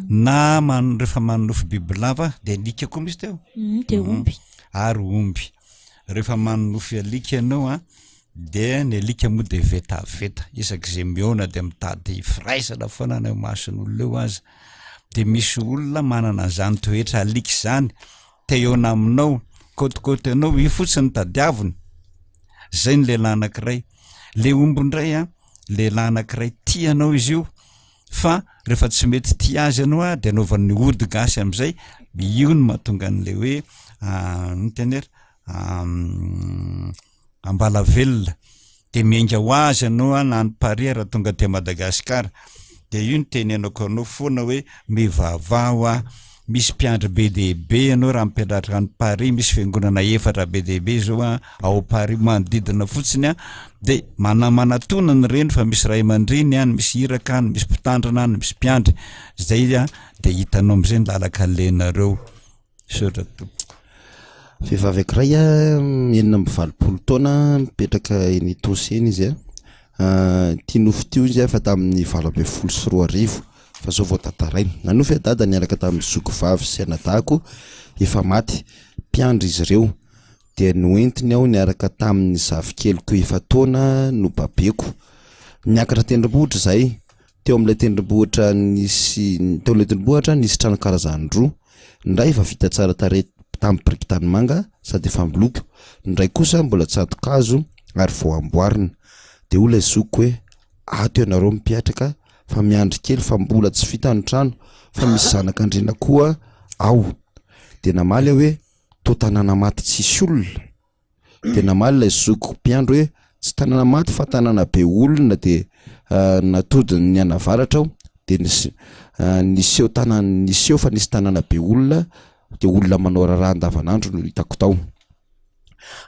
Na man- rehefa manonofy bibilava de alika koa misy teo? De omby. Ary omby. Rehefa manonofy alika ianao an, de ny alika moa de vetaveta, isak'izay mihaona de mitady firaisana foana na eo imason'olona eo aza. De misy olona manana an'izany toetra alika izany, te hihaona aminao, kaotikaoty anao, io fotsiny no tadiaviny. Zay ny lehilahy anankiray. Le omby indray an, lehilahy anankiray tia anao izy io, fa rehefa tsy mety tia azy ianao an, de anaovany ody gasy am'zay, io no mahatonga an'le hoe ino teny ery Ambalavelona, de miainga ho azy ianao an, na any Paris raha tonga aty Madagasikara, de io no tenenako anao foana hoe mivavaha hoa, misy mpiandry be dia be ianao raha mipetraka any Paris, misy fiangonana efatra be dia be zao an ao Paris manodidina fotsiny an, de mana- manatona ny reny fa misy ray aman-dreny any, misy iraka any, misy mpitandrina any, misy mpiandry, zay an de hitanao am'zay ny lalan-kalehanareo. Misaotra tompoko. Vehivavy ankiray 86 taona mipetraka eny Itaosy eny izy a, ity nofy ity hoy izy efa tamin'ny 2018 fa zao vao tantaraina. Nanofy aho dada niaraka tamin'ny zoky vavy sy anadahiko efa maty, mpiandry izy ireo, dia noentiny aho niaraka tamin'ny zafikeliko efa-taona nobabeko. Niakatra tendrombohitra izahay, teo amin'ilay tendrombohitra nisy teo amin'ilay tendrombohitra nisy trano karazany roa, ny iray efa vita tsara tarehy tamin'ny biriky tanimanga sady efa miloko, ny iray kosa mbola tsato-kazo ary vao amboarina. Dia hoy ilay zokiko hoe ato ianareo mipetraka fa miandry kely fa mbola tsy vita ny trano fa misy zanak'andriana koa ao. Dia namaly aho hoe toa tanàna maty tsisy olona. Dia namaly ilay zokiko mpiandry hoe tsy tanàna maty fa tanàna be olona dia natodiny nianavaratra aho dia nisy niseho tanàna niseho fa nisy tanàna be olona dia olona manao raharaha andavanandro no hitako tao.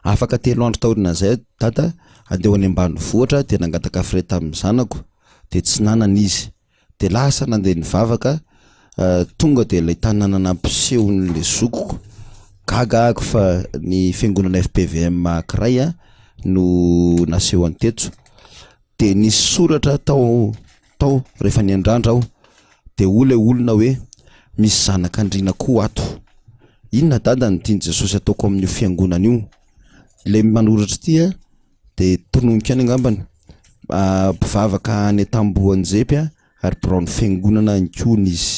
Afaka telo andro taorian'izay dada handeha ho any ambanivohitra dia nangataka frais tamin'ny zanako dia tsy nanana izy. Dia lasa nandeha nivavaka, tonga dia ilay tanàna nampisehon'ilay zokiko, gaga aho fa ny fiangonana FPVM ankiray no nasehony teto. Dia nisy soratra tao tao rehefa niandrandra aho dia hoy ilay olona hoe misy zanak'andriana koa ato. Inona dada no tian'i Jesosy ataoko amin'io fiangonana io? Ilay manoratra ity a dia tononiko ihany angambany, mpivavaka any Antamboanjepy ary biraon'ny fiangonana ihany koa izy.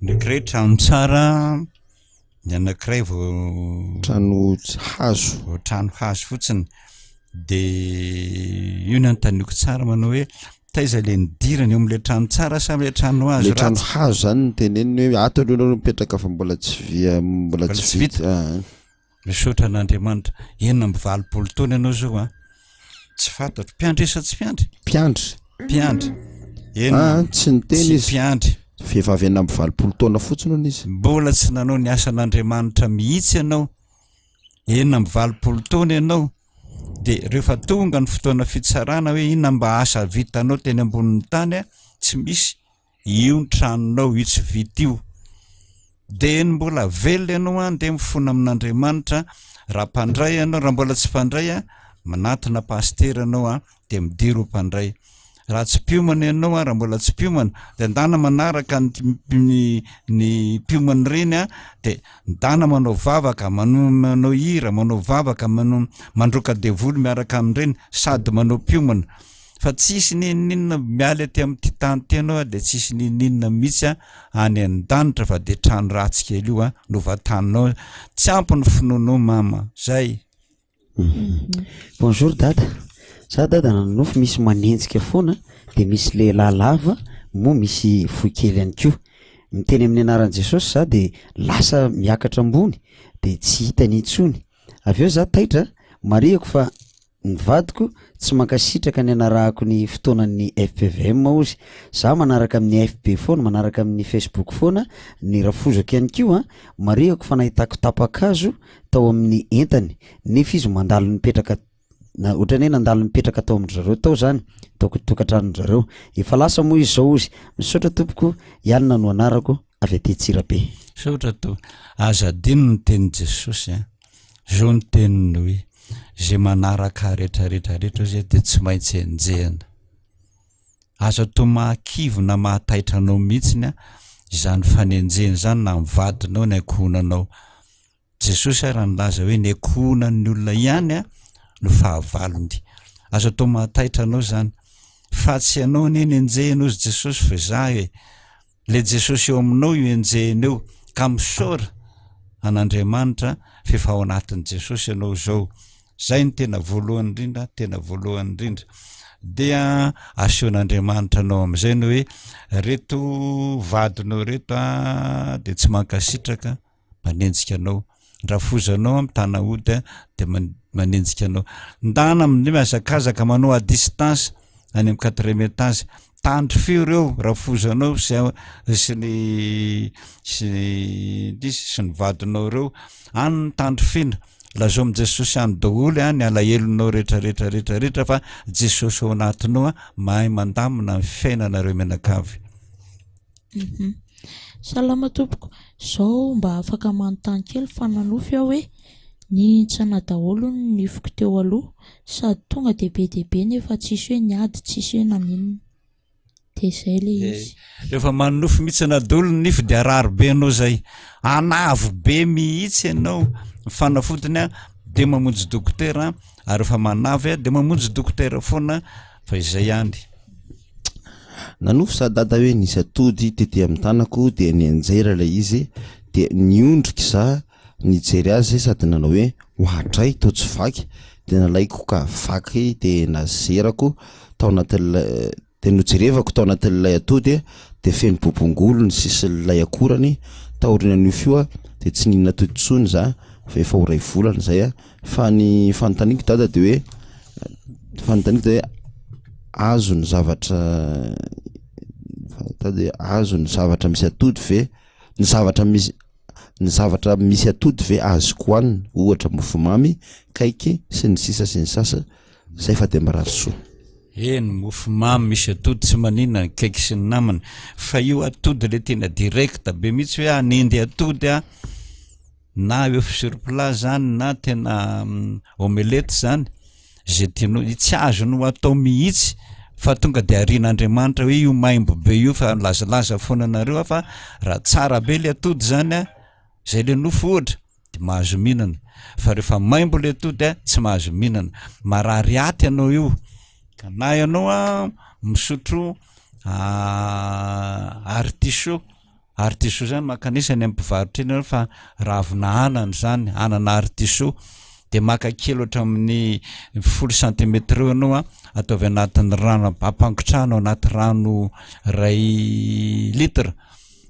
Ny anankiray trano tsara, ny anankiray vao Trano hazo. Vao trano hazo fotsiny. De io ny anontaniako tsara manao hoe taiza le nidirana eo am'le trano tsara sa am'le trano hazo Le trano ratsy? hazo zany no teneniny hoe ato aloha nareo mipetraka fa mbola tsy via mbola Mbola tsy tsy vita. vita. Ah. Misaotra an'Andriamanitra. 86 taona ianao izao an. Tsy fantatro. Mpiandry sa tsy mpiandry? Mpiandry. Mpiandry. Enina. Ah, tsy niteny Tsy izy. mpiandry. Vehivavy 86 taona fotsiny hono izy. Mbola tsy nanao ny asan'Andriamanitra mihitsy ianao. 86 taona ianao. Dia rehefa tonga ny fotoana fitsarana hoe inona mba asa vitanao teny ambonin'ny tany an, tsy misy. Io ny tranonao, io tsy vita io. Dia ny mbola velona ianao an, dia mifona amin'Andriamanitra, raha mpandray ianao, raha mbola tsy mpandray an, manatona pasitera ianao an, dia midira ho mpandray. Raha tsy mpiomana ianao an, raha mbola tsy mpiomana, dia ndana manaraka ny ny ny mpiomana ireny an, dia ndana manao vavaka, manao manao hira, manao vavaka, manao mandroaka devoly miaraka amin'ireny, sady manao mpiomana. Fa tsisy n'inon'inona miala ety amin'ity tany ity ianao dia tsisy n'inon'inona mihitsy any an-danitra fa dia trano ratsy kely io no vantaninao. Tsy ampy ny finoanao mama. Zay. Bonjour dada, za dada nanonofy misy manenjika foana de misy lehilahy lava moa misy fohy kely ihany koa, miteny amin'ny anaran'i Jesosy za de lasa miakatra ambony de tsy hitany intsony, avy eo za taitra marihako fa Ny vadiko tsy mankasitraka ny anarahako ny fotoanan'ny fpvm ozy. Za manaraka amin'ny FB foana, manaraka amin'ny Facebook foana, ny rafozako ihany koa an, marihako fa nahitako tapa-kazo tao amin'ny entany, nefa izy mandalo nipetraka na ohatran'ny hoe nandalo nipetraka tao amin-dry zareo tao zany, tao tokantranon-dry zareo. Efa lasa moa izy zao ozy. Misaotra tompoko, Ianona no anarako, avy aty Antsirabe. Misaotra to. Aza adino ny tenin'i Jesosy an. Zao ny teniny hoe, Izay manaraka ahy rehetra rehetra rehetra hozy dia tsy maintsy enjehina. Aza atao mahakivy na mahataitra anao mihitsiny an, izany fanenjehina izany na ny vadinao ny ankohonanao. Jesosy ary nilaza hoe ny ankohonan'ny olona ihany an no fahavalony. Aza atao mahataitra anao izany. Fa tsy ianao anie no enjehina hozy Jesosy fa izaho e. Ilay Jesosy eo aminao io enjehina io ka misaora an'Andriamanitra f'efa ao anatin'i Jesosy ianao izao. Zay no tena voalohany indrindra, tena voalohany indrindra. Dia asehon'Andriamanitra anao amin'izay ny hoe reto vadinao reto a dia tsy mankasitraka manenjika anao. Ny rafozanao mitana ody dia manenjika anao. Ndana amin'io mihazakazaka manao à distance any amin'ny quatrième étage. Tandry feo ireo rafozanao sy sy ny sy ny sy ny vadinao ireo. Any ny tandry fina. Lazao amin'i Jesosy any daholo ny alahelonao rehetra rehetra rehetra rehetra fa Jesosy ao anatinao mahay mandamina ny fiainanareo mianakavy. Mhm. Salama tompoko, zao mba afaka manontany kely fa nanofy aho hoe nihintsana daholo ny nifiko teo aloha sady tonga dia be dia be nefa tsisy hoe niady tsisy hoe naninona. Dia izay ilay izy. Rehefa manonofy mihitsana daholo ny nify dia harary be anao zay. Anavo be mihitsy ianao. Ny fanafodiny a dia mamonjy dokotera ary rehefa manavy a dia mamonjy dokotera foana fa izay ihany. Nanofy za dada hoe nisy atody tety amin'ny tanako dia nianjera ilay izy dia niondrika za nijery azy sady nanao hoe oadray toa tsy vaky dia nalaiko ka vaky dia nazerako tao anatin'ilay dia nojerevako tao anatin'ilay atody dia feno bobongolo ny sisin'ilay akorany taorianan'io fio dia tsy nihinana atody intsony za fa efa ho iray volana izay a Fa ny fanontaniako dada de hoe fanontaniako de hoe azo ny zavatra dada hoe azo ny zavatra misy atody ve ny zavatra misy ny zavatra misy atody ve azoko hohanina ohatra mofomamy, kaiky sy ny sisa sy ny sasa zay fa de mirary soa. Eny, mofomamy misy atody tsy maninona ny kaiky sy ny namany fa io atody le tena direct be mihitsy hoe hanendy atody aho na oeuf sur plat zany na tena omelette zany, Izay tianao, tsy azonao atao mihitsy fa tonga de arian'Andriamanitra hoe io maimbo be io fa milazalaza foana anareo aho fa raha tsara be le atody zany a, zay le nofo ohatra de mahazo mihinana fa rehefa maimbo le atody a tsy mahazo mihinana, marary aty ianao io ka na ianao a misotro artichaut Artichaut zany mankanesa any amin'ny mpivarotra eny ianao fa ravina anana izany, anana artichaut de maka kely ohatramin'ny folo centimètre eo ianao a, ataovy anatin'ny rano, ampangotrahana ao anaty rano iray litre,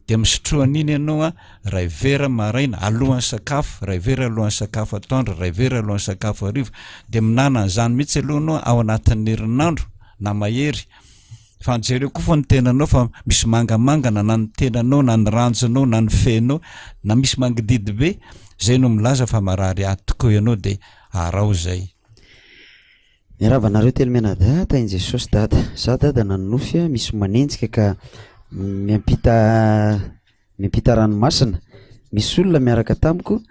de misotroa an'iny ianao a, iray vera maraina alohan'ny sakafo, iray vera alohan'ny sakafo atoandro, iray vera alohan'ny sakafo hariva, de mihinana an'izany mihitsy aloha ianao ao anatin'ny herinandro na mahery. Fa jereo koa fa ny tenanao fa misy mangamangana na ny tenanao na ny ranjonao na ny fenao na misy mangididy be, zay no milaza fa marary aty tokoa ianao de araho zay. Miarahaba anareo telo mianadahy tahin'i Jesosy dada. Za dada nanonofy a misy manenjika ka miampita miampita ranomasina, misy olona miaraka tamiko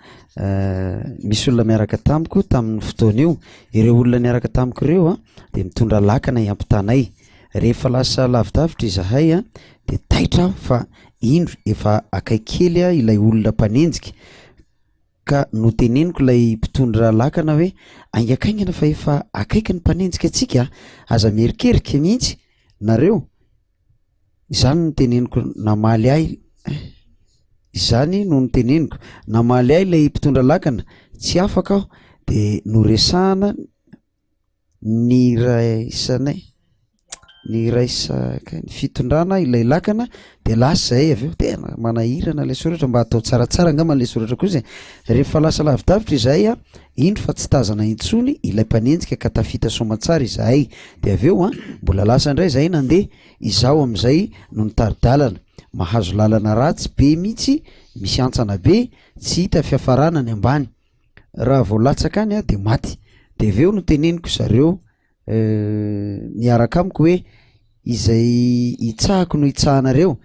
misy olona miaraka tamiko tamin'ny fotoana io, ireo olona niaraka tamiko ireo a de mitondra lakana hiampitanay, rehefa lasa lavidavitra izahay a de taitra aho fa indro efa akaiky kely a ilay olona mpanenjika ka noteneniko ilay mpitondra lakana hoe haingakaingana fa efa akaiky ny mpanenjika antsika aza mierikerika mihitsy nareo. Izany no teneniko namaly ahy Izany no noteneniko. Namaly ahy ilay mpitondra lakana, tsy afaka aho, dia noresahana niraisanay, niraisaka ny fitondrana ilay lakana dia lasa izahay avy eo. Tena manahirana ilay soratra, mba atao tsaratsara angamba ilay soratra kosa e. Rehefa lasa lavidavitra izahay an, indro fa tsy tazana intsony ilay mpanenjika ka tafita soamantsara izahay. Dia avy eo an, mbola lasa indray izahay nandeha, Izaho amin'izay no nitari-dalana. Mahazo lalana ratsy be mihitsy, misy hantsana be, tsy hita fiafarana ny ambany. Raha vao latsaka any aho dia maty. Dia avy eo noteneniko zareo miaraka amiko hoe izay hitsahako no hitsahanareo.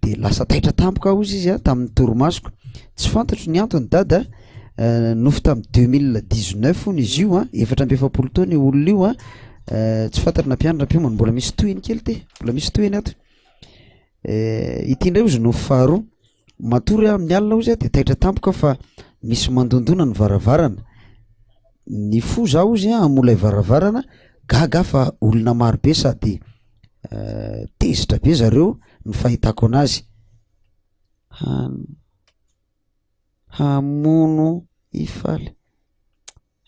De lasa taitra tampoka aho ozy izy a tamin'ny torimasoko, tsy fantatro ny antony dada a, nofy tamin'ny deux mille dix neuf hono izy io a, 44 taona io olona io a, tsy fantatro na mpiandry na mpiomana, mbola misy tohiny kely ty, mbola misy tohiny ato, ity indray ozy nofy faharoa, matory aho amin'ny alina ozy a de taitra tampoka aho fa misy mandondona ny varavarana, nifoha zaho ozy a hamoha ilay varavarana, gaga aho fa olona marobe sady Tezitra be zareo ny fahitako anazy. Han- hamono hifaly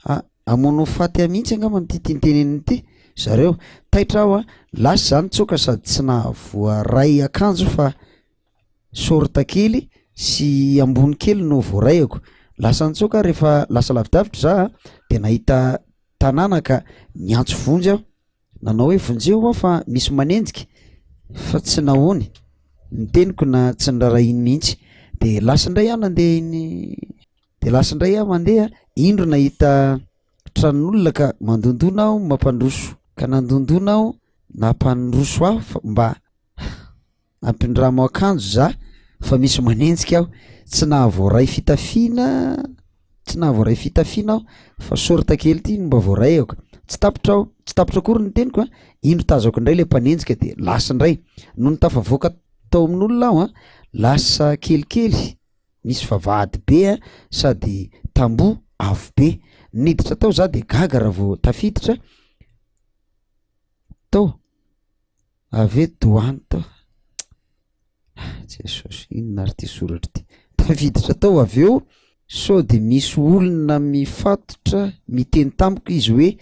ha- hamono ho faty ahy mihitsy angamba ity tiany tenenina ity zareo. Taitra aho a, lasa za nitsoaka sady tsy nahavoaray akanjo fa short kely sy ambony kely no voaraiako. Lasa nitsoaka aho rehefa lasa lavidavitra za de nahita tanàna ka niantso vonjy aho. Nanao hoe vonjeo aho fa misy manenjika fa tsy nahoany ny teniko na tsy nirarahiany mihitsy de lasa indray aho nandeha iny de lasa indray aho mandeha indro nahita tranon'olona ka mandondona aho mampandroso ka nandondona aho nampandroso aho fa mba Ampindramo akanjo za fa misy manenjika aho, tsy nahavoaray fitafiana tsy nahavoaray fitafiana aho fa short kely ity no mba voaraiako, tsy tapitra aho tsy tapitra akory ny teniko a, indro tazako indray le mpanenjika de lasa indray, nony tafavoaka tao amin'olona aho a, lasa kelikely misy vavahady be a sady tamboho avo be, niditra tao za de gaga raha vao tafiditra tao. Avy eto doany tao. Jesosy, inona ary ity soratra ity? Tafiditra tao avy eo sao de misy olona mifatotra miteny tamiko izy hoe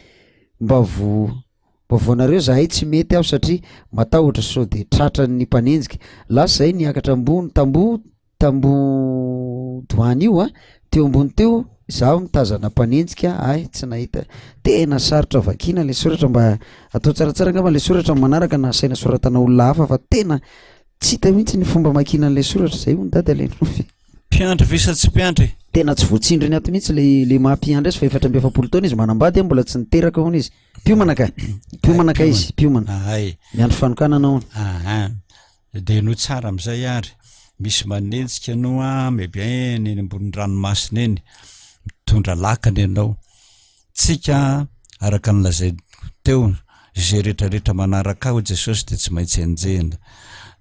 mba vo- mba voanareo zahay tsy mety aho satria matahotra sao de tratran'ny mpanenjika. Lasa zahay niakatra ambony tamboho Tamboho doany io a, teo ambony teo zaho nitazana mpanenjika ahy tsy nahita, tena sarotra vakiana le soratra mba atao tsaratsara angamba le soratra amin'ny manaraka na asaina soratana olona hafa fa tena tsy hita mihitsy ny fomba amakiana an'le soratra, zay hono dada le nofy. Mpiandry ve sa tsy mpiandry e? Tena tsy voatsindriny ato mihitsy le le maha mpiandry azy fa 44 taona izy manambady a mbola tsy niteraka hono izy, mpiomana ka, mpiomana ka izy, mpiomana, Ahay. miandry fanokanana hono. Aha. Dia henoy tsara amin'izay ary, misy manenjika anao an, maybe eny ambony ranomasina eny, mitondra lakana ianao. Tsika Araka ny lazaiko teo, izay rehetra rehetra manaraka ahy hoy Jesosy dia tsy maintsy enjehina.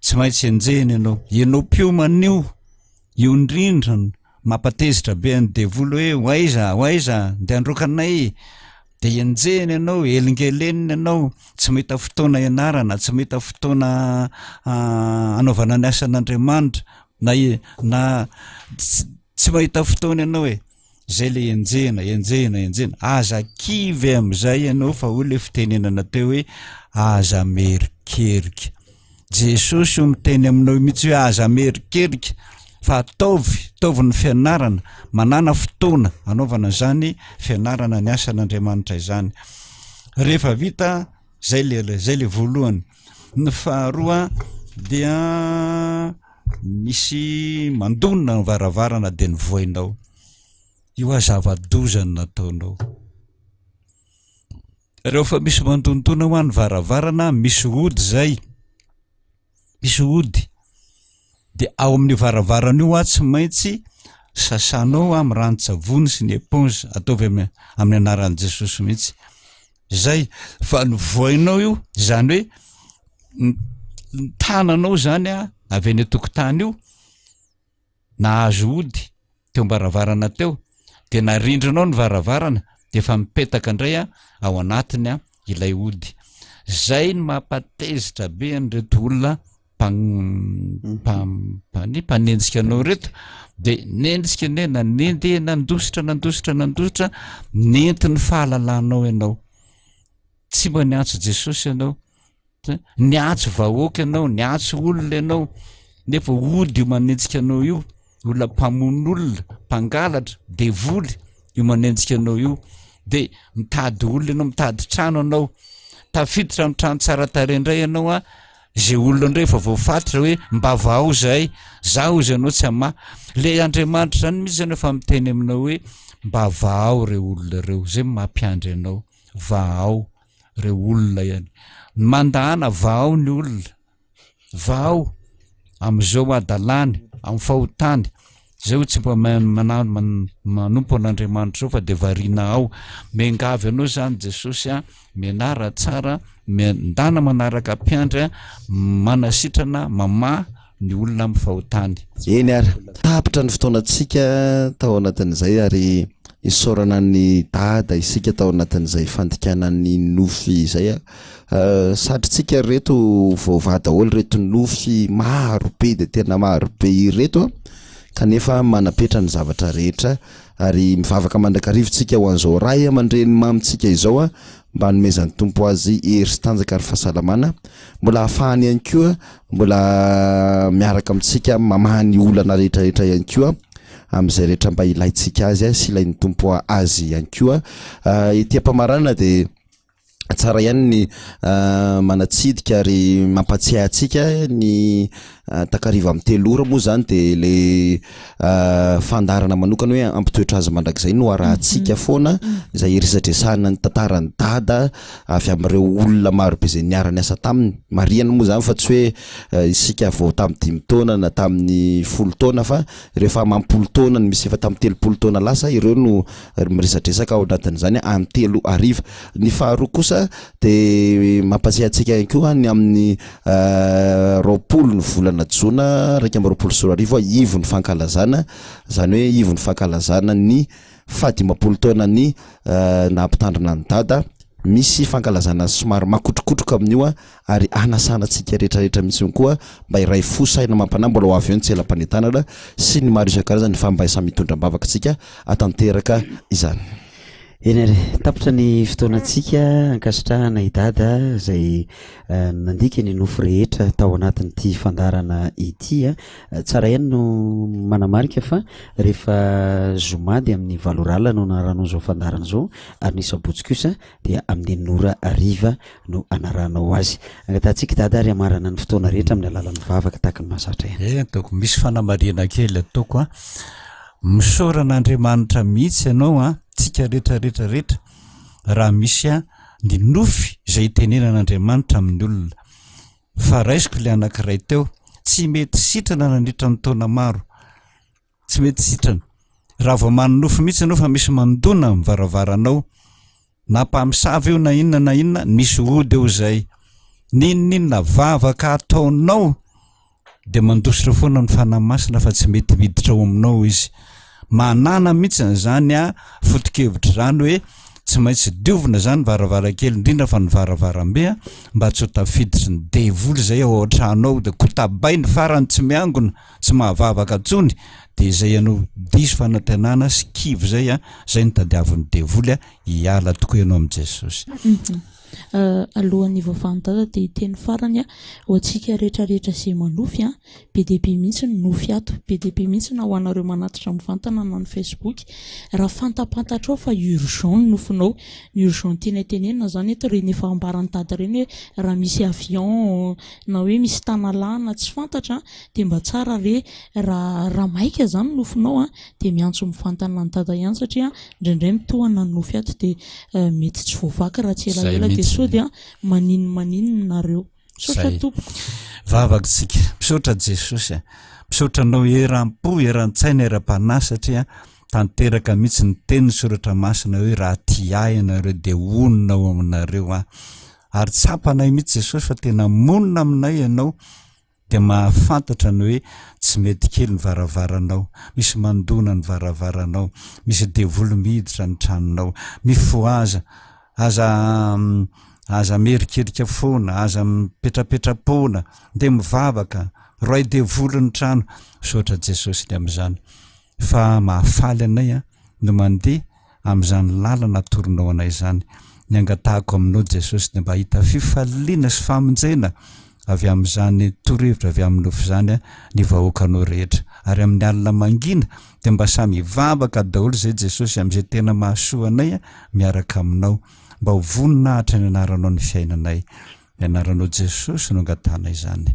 Tsy maintsy enjehina ianao. Ianao mpiomana io, io indrindra no mampatezitra be an'ny devoly hoe ho aiza, ho aiza, ndeha handroaka anay. Dia enjehina ianao, elingelenina ianao, tsy mahita fotoana ianarana, tsy mahita fotoana anaovana ny asan'Andriamanitra, na na tsy mahita fotoana ianao e. Zay le enjehina, enjehina, enjehina. Aza kivy amizay ianao fa hoy le fitenenana teo hoe aza merikerika. Jesosy io miteny aminao io mihitsy hoe aza merikerika fa ataovy, ataovy ny fianarana, manàna fotoana anaovana izany fianarana ny asan'Andriamanitra izany. Rehefa vita zay le zay le voalohany. Ny faharoa dia Misy mandona ny varavarana dia ny voinao. Io ah zava-doza no nataonao. Rehefa misy mandondona hoa ny varavarana, misy ody zay. Misy ody. Dia ao amin'io varavarana io hoa tsy maintsy sasanao amin'ny ranon-tsavony sy ny éponge, ataovy amin'ny amin'ny anaran'i Jesosy mihitsy. Zay, fa ny voinao io, izany hoe ny tananao zany a avy eny an-tokotany io nahazo ody teo am-baravarana teo de narindrinao ny varavarana de efa mipetaka indray a ao anatiny a ilay ody. Zay ny mampatezitra be an'ireto olona mpanenjika anao ireto de nenjika anie nanendy nandositra nandositra nandositra nentin'ny fahalalanao ianao. Tsy mba niantso Jesosy ianao, niantso vahoaka ianao, niantso olona ianao, nefa ody io manenjika anao io, olona mpamono olona, mpangalatra, devoly io manenjika anao io, de mitady olona ianao, mitady trano ianao, tafiditra amin'ny trano tsara tarehy indray ianao an, zay olona indray efa voafatotra hoe mba vahao zahay, za hozy ianao tsy hamaha, le Andriamanitra zany mihitsy zany efa miteny aminao hoe mba vahao reo olona reo, zay no mampiandry anao. Vahao reo olona ihany. Mandahana vahao ny olona. Vahao am'izao hadalany, amin'ny fahotany. Zay ho tsy mba manompo an'Andriamanitra zao fa de variana ao. Miangavy anao zany Jesosy a, mianara tsara, miandana manaraka mpiandry a, manasitrana, mamaha ny olona amin'ny fahotany. Eny ary, tapitra ny fotoanantsika tao anatin'izay ary isaorana an'i Dada isika tao anatin'izay fandikana ny nofy izay a. Satrintsika ry reto voavaha daholo ireto nofy maro be dia tena maro be ireto a, kanefa manapetra ny zavatra rehetra ary mivavaka mandrakariva isika ho an'izao ray aman-dreny mamintsika izao a, mba hanomezan'ny Tompo azy hery sy tanjaka ary fahasalamana, mbola hahafahany ihany koa mbola miaraka amintsika mamaha ny olana rehetra rehetra ihany koa amin'izay rehetra mba ilaintsika azy sy ilain'ny Tompo azy ihany koa. Ety am-pamaranana dia tsara ihany ny manatsidika ary mampatsiahy antsika ny takariva amin'ny telo ora moa izany dia le fandaharana manokana hoe ampitoetra azy mandrakizay no arahantsika foana izay iresadresahana ny tantaran'i Dada avy amin'ireo olona marobe izay niara-niasa taminy. Marihana moa izany fa tsy hoe isika vao tamin'ny dimy taona na tamin'ny folo taona fa ireo efa amam-polo taona ny misy efa tamin'ny 30 taona lasa ireo no miresadresaka ao anatin'izany amin'ny telo hariva. Ny faharoa kosa dia mampatsiahy antsika ihany koa ny amin'ny 20 ny volana jona 2021 ivon'ny fankalazana, izany hoe ivon'ny fankalazana ny fahadimampolo taonan'ny naha-mpitandrina an'i Dada, misy fankalazana somary makotrokotroka amin'io ary hanasana antsika rehetra rehetra mihitsy koa mba hiray fo saina amam-panahy mbola ho avy eo ny tselam-panentanana sy ny maro isan-karazany fa mba samy hitondra am-bavaka antsika hatanteraka izany. Eny ary, tapitra ny fotoanantsika, ankasitrahana i Dada izay nandika ny nofy rehetra tao anatin'ity fandaharana ity a. Tsara ihany no manamarika fa rehefa zoma dia amin'ny valo ora alina no anarahanao izao fandaharana izao ary ny sabotsy kosa dia amin'ny enina ora hariva no anarahanao azy. Angatahantsika i Dada ary hamarana ny fotoana rehetra amin'ny alalan'ny vavaka tahaka ny mahazatra ihany. Eh, ataoko misy fanamarihana kely ataoko an. Misaora an'Andriamanitra mihitsy ianao an, tsika rehetra rehetra rehetra raha misy an ny nofy izay itenenan'Andriamanitra amin'ny olona. Fa raisiko ilay anankiray teo, tsy mety sitrana nandritra ny taona maro. Tsy mety sitrana. Raha vao manonofy mihitsy ianao fa misy mandona ny varavaranao. Na mpamosavy io na inona na inona, misy ody eo izay. N'inon'inona vavaka ataonao dia mandositra foana ny Fanahy Masina fa tsy mety miditra ao aminao izy. Manana mihitsy izany a foto-kevitra izany hoe tsy maintsy diovina izany varavarankely indrindra fa ny varavarambe a, mba tsy ho tafiditry ny devoly izay ao an-trano ao dia kotabainy farany tsy miangona, tsy mahavavaka intsony dia izay ianao diso fanantenana sy kivy izay a, izay no tadiavin'ny devoly a, hiala tokoa ianao amin'i Jesosy. Alohan'ny hivavahan'i Dada dia hiteny farany aho ho antsika rehetra rehetra izay manofy an, be dia be mihitsy ny nofy ato, be dia be mihitsy na ho anareo manatitra mivantana na ny Facebook, raha fantapantatrao fa urgent ny nofinao, ny urgent tianay tenenina izany eto ireny efa ambaran'i Dada ireny hoe raha misy avion na hoe misy tanalana tsy fantatra dia mba tsara re raha raha maika izany ny nofinao an, dia miantso mivantana an'i Dada ihany satria indraindray mitohana ny nofy ato dia mety tsy voavaky raha tsy elaela dia sao dia maninona maninona nareo. Misaotra tompoko. Vavaka isika. Misaotra Jesosy a. Misaotra anao eram-po, eran-tsaina, eram-panahy satria tanteraka mihitsy ny tenin'ny soratra masina hoe raha tia ahy ianareo dia honina ao aminareo aho. Ary tsapanay mihitsy Jesosy fa tena monina aminay ianao. dia mahafantatra ny hoe tsy mety kely ny varavaranao, misy mandona ny varavaranao, misy devoly miditra ny tranonao, mifohaza, aza aza mierikerika foana, aza mipetrapetra-poana, dia mivavaka, roay devoly ny trano, misaotra Jesosy ny amin'izany, fa mahafaly anay an, no mandeha amin'izany lalana atoronao anay izany. Ny angatahako aminao Jesosy dia mba hahita fifaliana sy famonjena avy amin'izany torohevitra avy amin'ny nofy izany ny vahoakanao rehetra. Ary amin'ny alina mangina dia mba samy hivavaka daholo izay Jesosy amin'izay tena mahasoa anay miaraka aminao. Mba ho voninahitra ny anaranao ny fiainanay. Ny anaranao Jesosy no angatahana izany.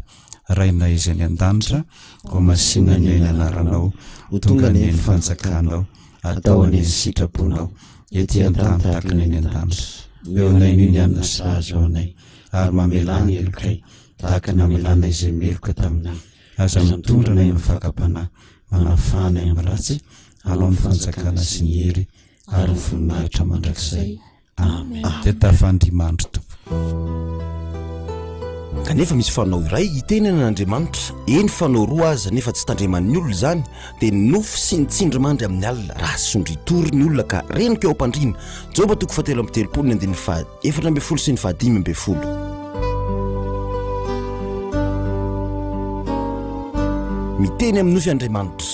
Rainay izay any an-danitra, ho masina anie ny anaranao, ho tonga anie ny fanjakanao, atao anie ny sitraponao, ety an-tany tahaka ny any an-danitra. Omeo anay anio ny hanina sahaza ho anay, ary mamelà ny helokay, tahaka ny namelanay izay meloka taminay. Aza mitondra anay amin'ny fakam-panahy, manafaha anay amin'ny ratsy, alao ny fanjakana sy ny hery ary ny voninahitra mandrakizay. Amen. Dia tafandrimandry tompoko. Kanefa misy fanao iray itenenana Andriamanitra, eny fanao roa aza nefa tsy tandreman'ny olona izany, dia ny nofy sy ny tsindrimandry amin'ny alina, raha sondritory ny olona ka renoka eo am-pandriana. Joba toko fahatelo amby telopolo ny andininy faha 14 sy ny faha 15. Miteny amin'ny nofy Andriamanitra.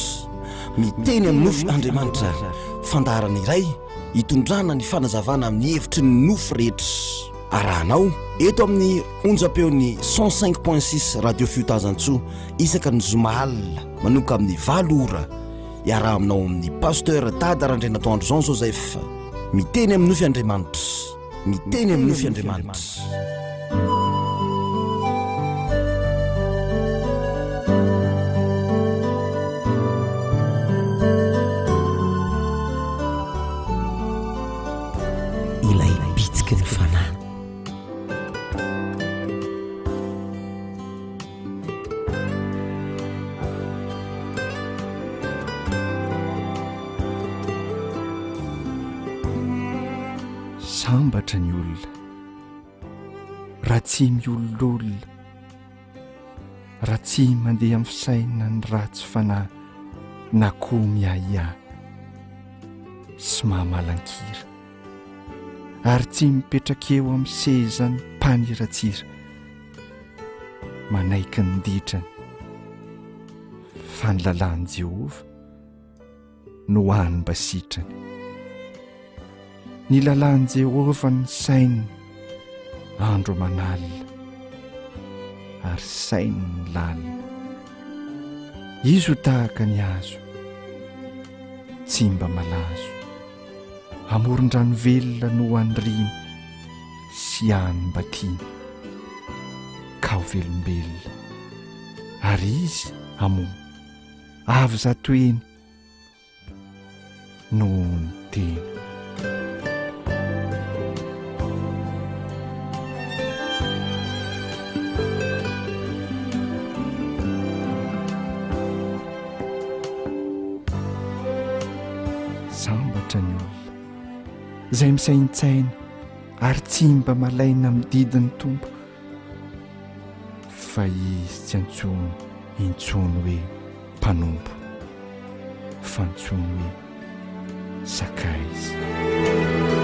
Miteny amin'ny nofy Andriamanitra. Fandaharana iray hitondrana ny fanazavana amin'ny hevitry ny nofy rehetra. Arahanao eto amin'ny onjam-peon'ny 105.6 Radio Fiotazantsoa isaka ny zoma alina manomboka amin'ny valo ora. Iaraha aminao amin'ny Pasteur Dada Randrianatoandro Jean Joseph. Miteny amin'ny nofy Andriamanitra. Miteny amin'ny nofy Andriamanitra. Ilay bitsiky ny fanahy. Sambatra ny olona raha tsy miololona, raha tsy mandeha amin'ny fisainan'ny ratsy fanahy na koa miahiahy sy mahamalan-kira, ary tsy mipetraka eo amin'ny sezan'ny mpaniratsira, manaiky ny ditrany fa ny lalàn'i Jehovah no hany mba sitrany. Ny lalàn'i Jehovah ny sainy andro aman'alina, ary sainy ny lalina. Izy ho tahaka ny hazo tsy mba malazo, amoron-drano velona no aniriany sy any mba tiany, ka ho velombelona, ary izy hamoa. Avy zato heny noho ny tena. Sambatra ny olona izay misaintsaina. Ary tsy mba malaina amin'ny didin'ny Tompo, fa izy tsy antsoiny intsony hoe mpanompo, fa antsoiny hoe sakaiza.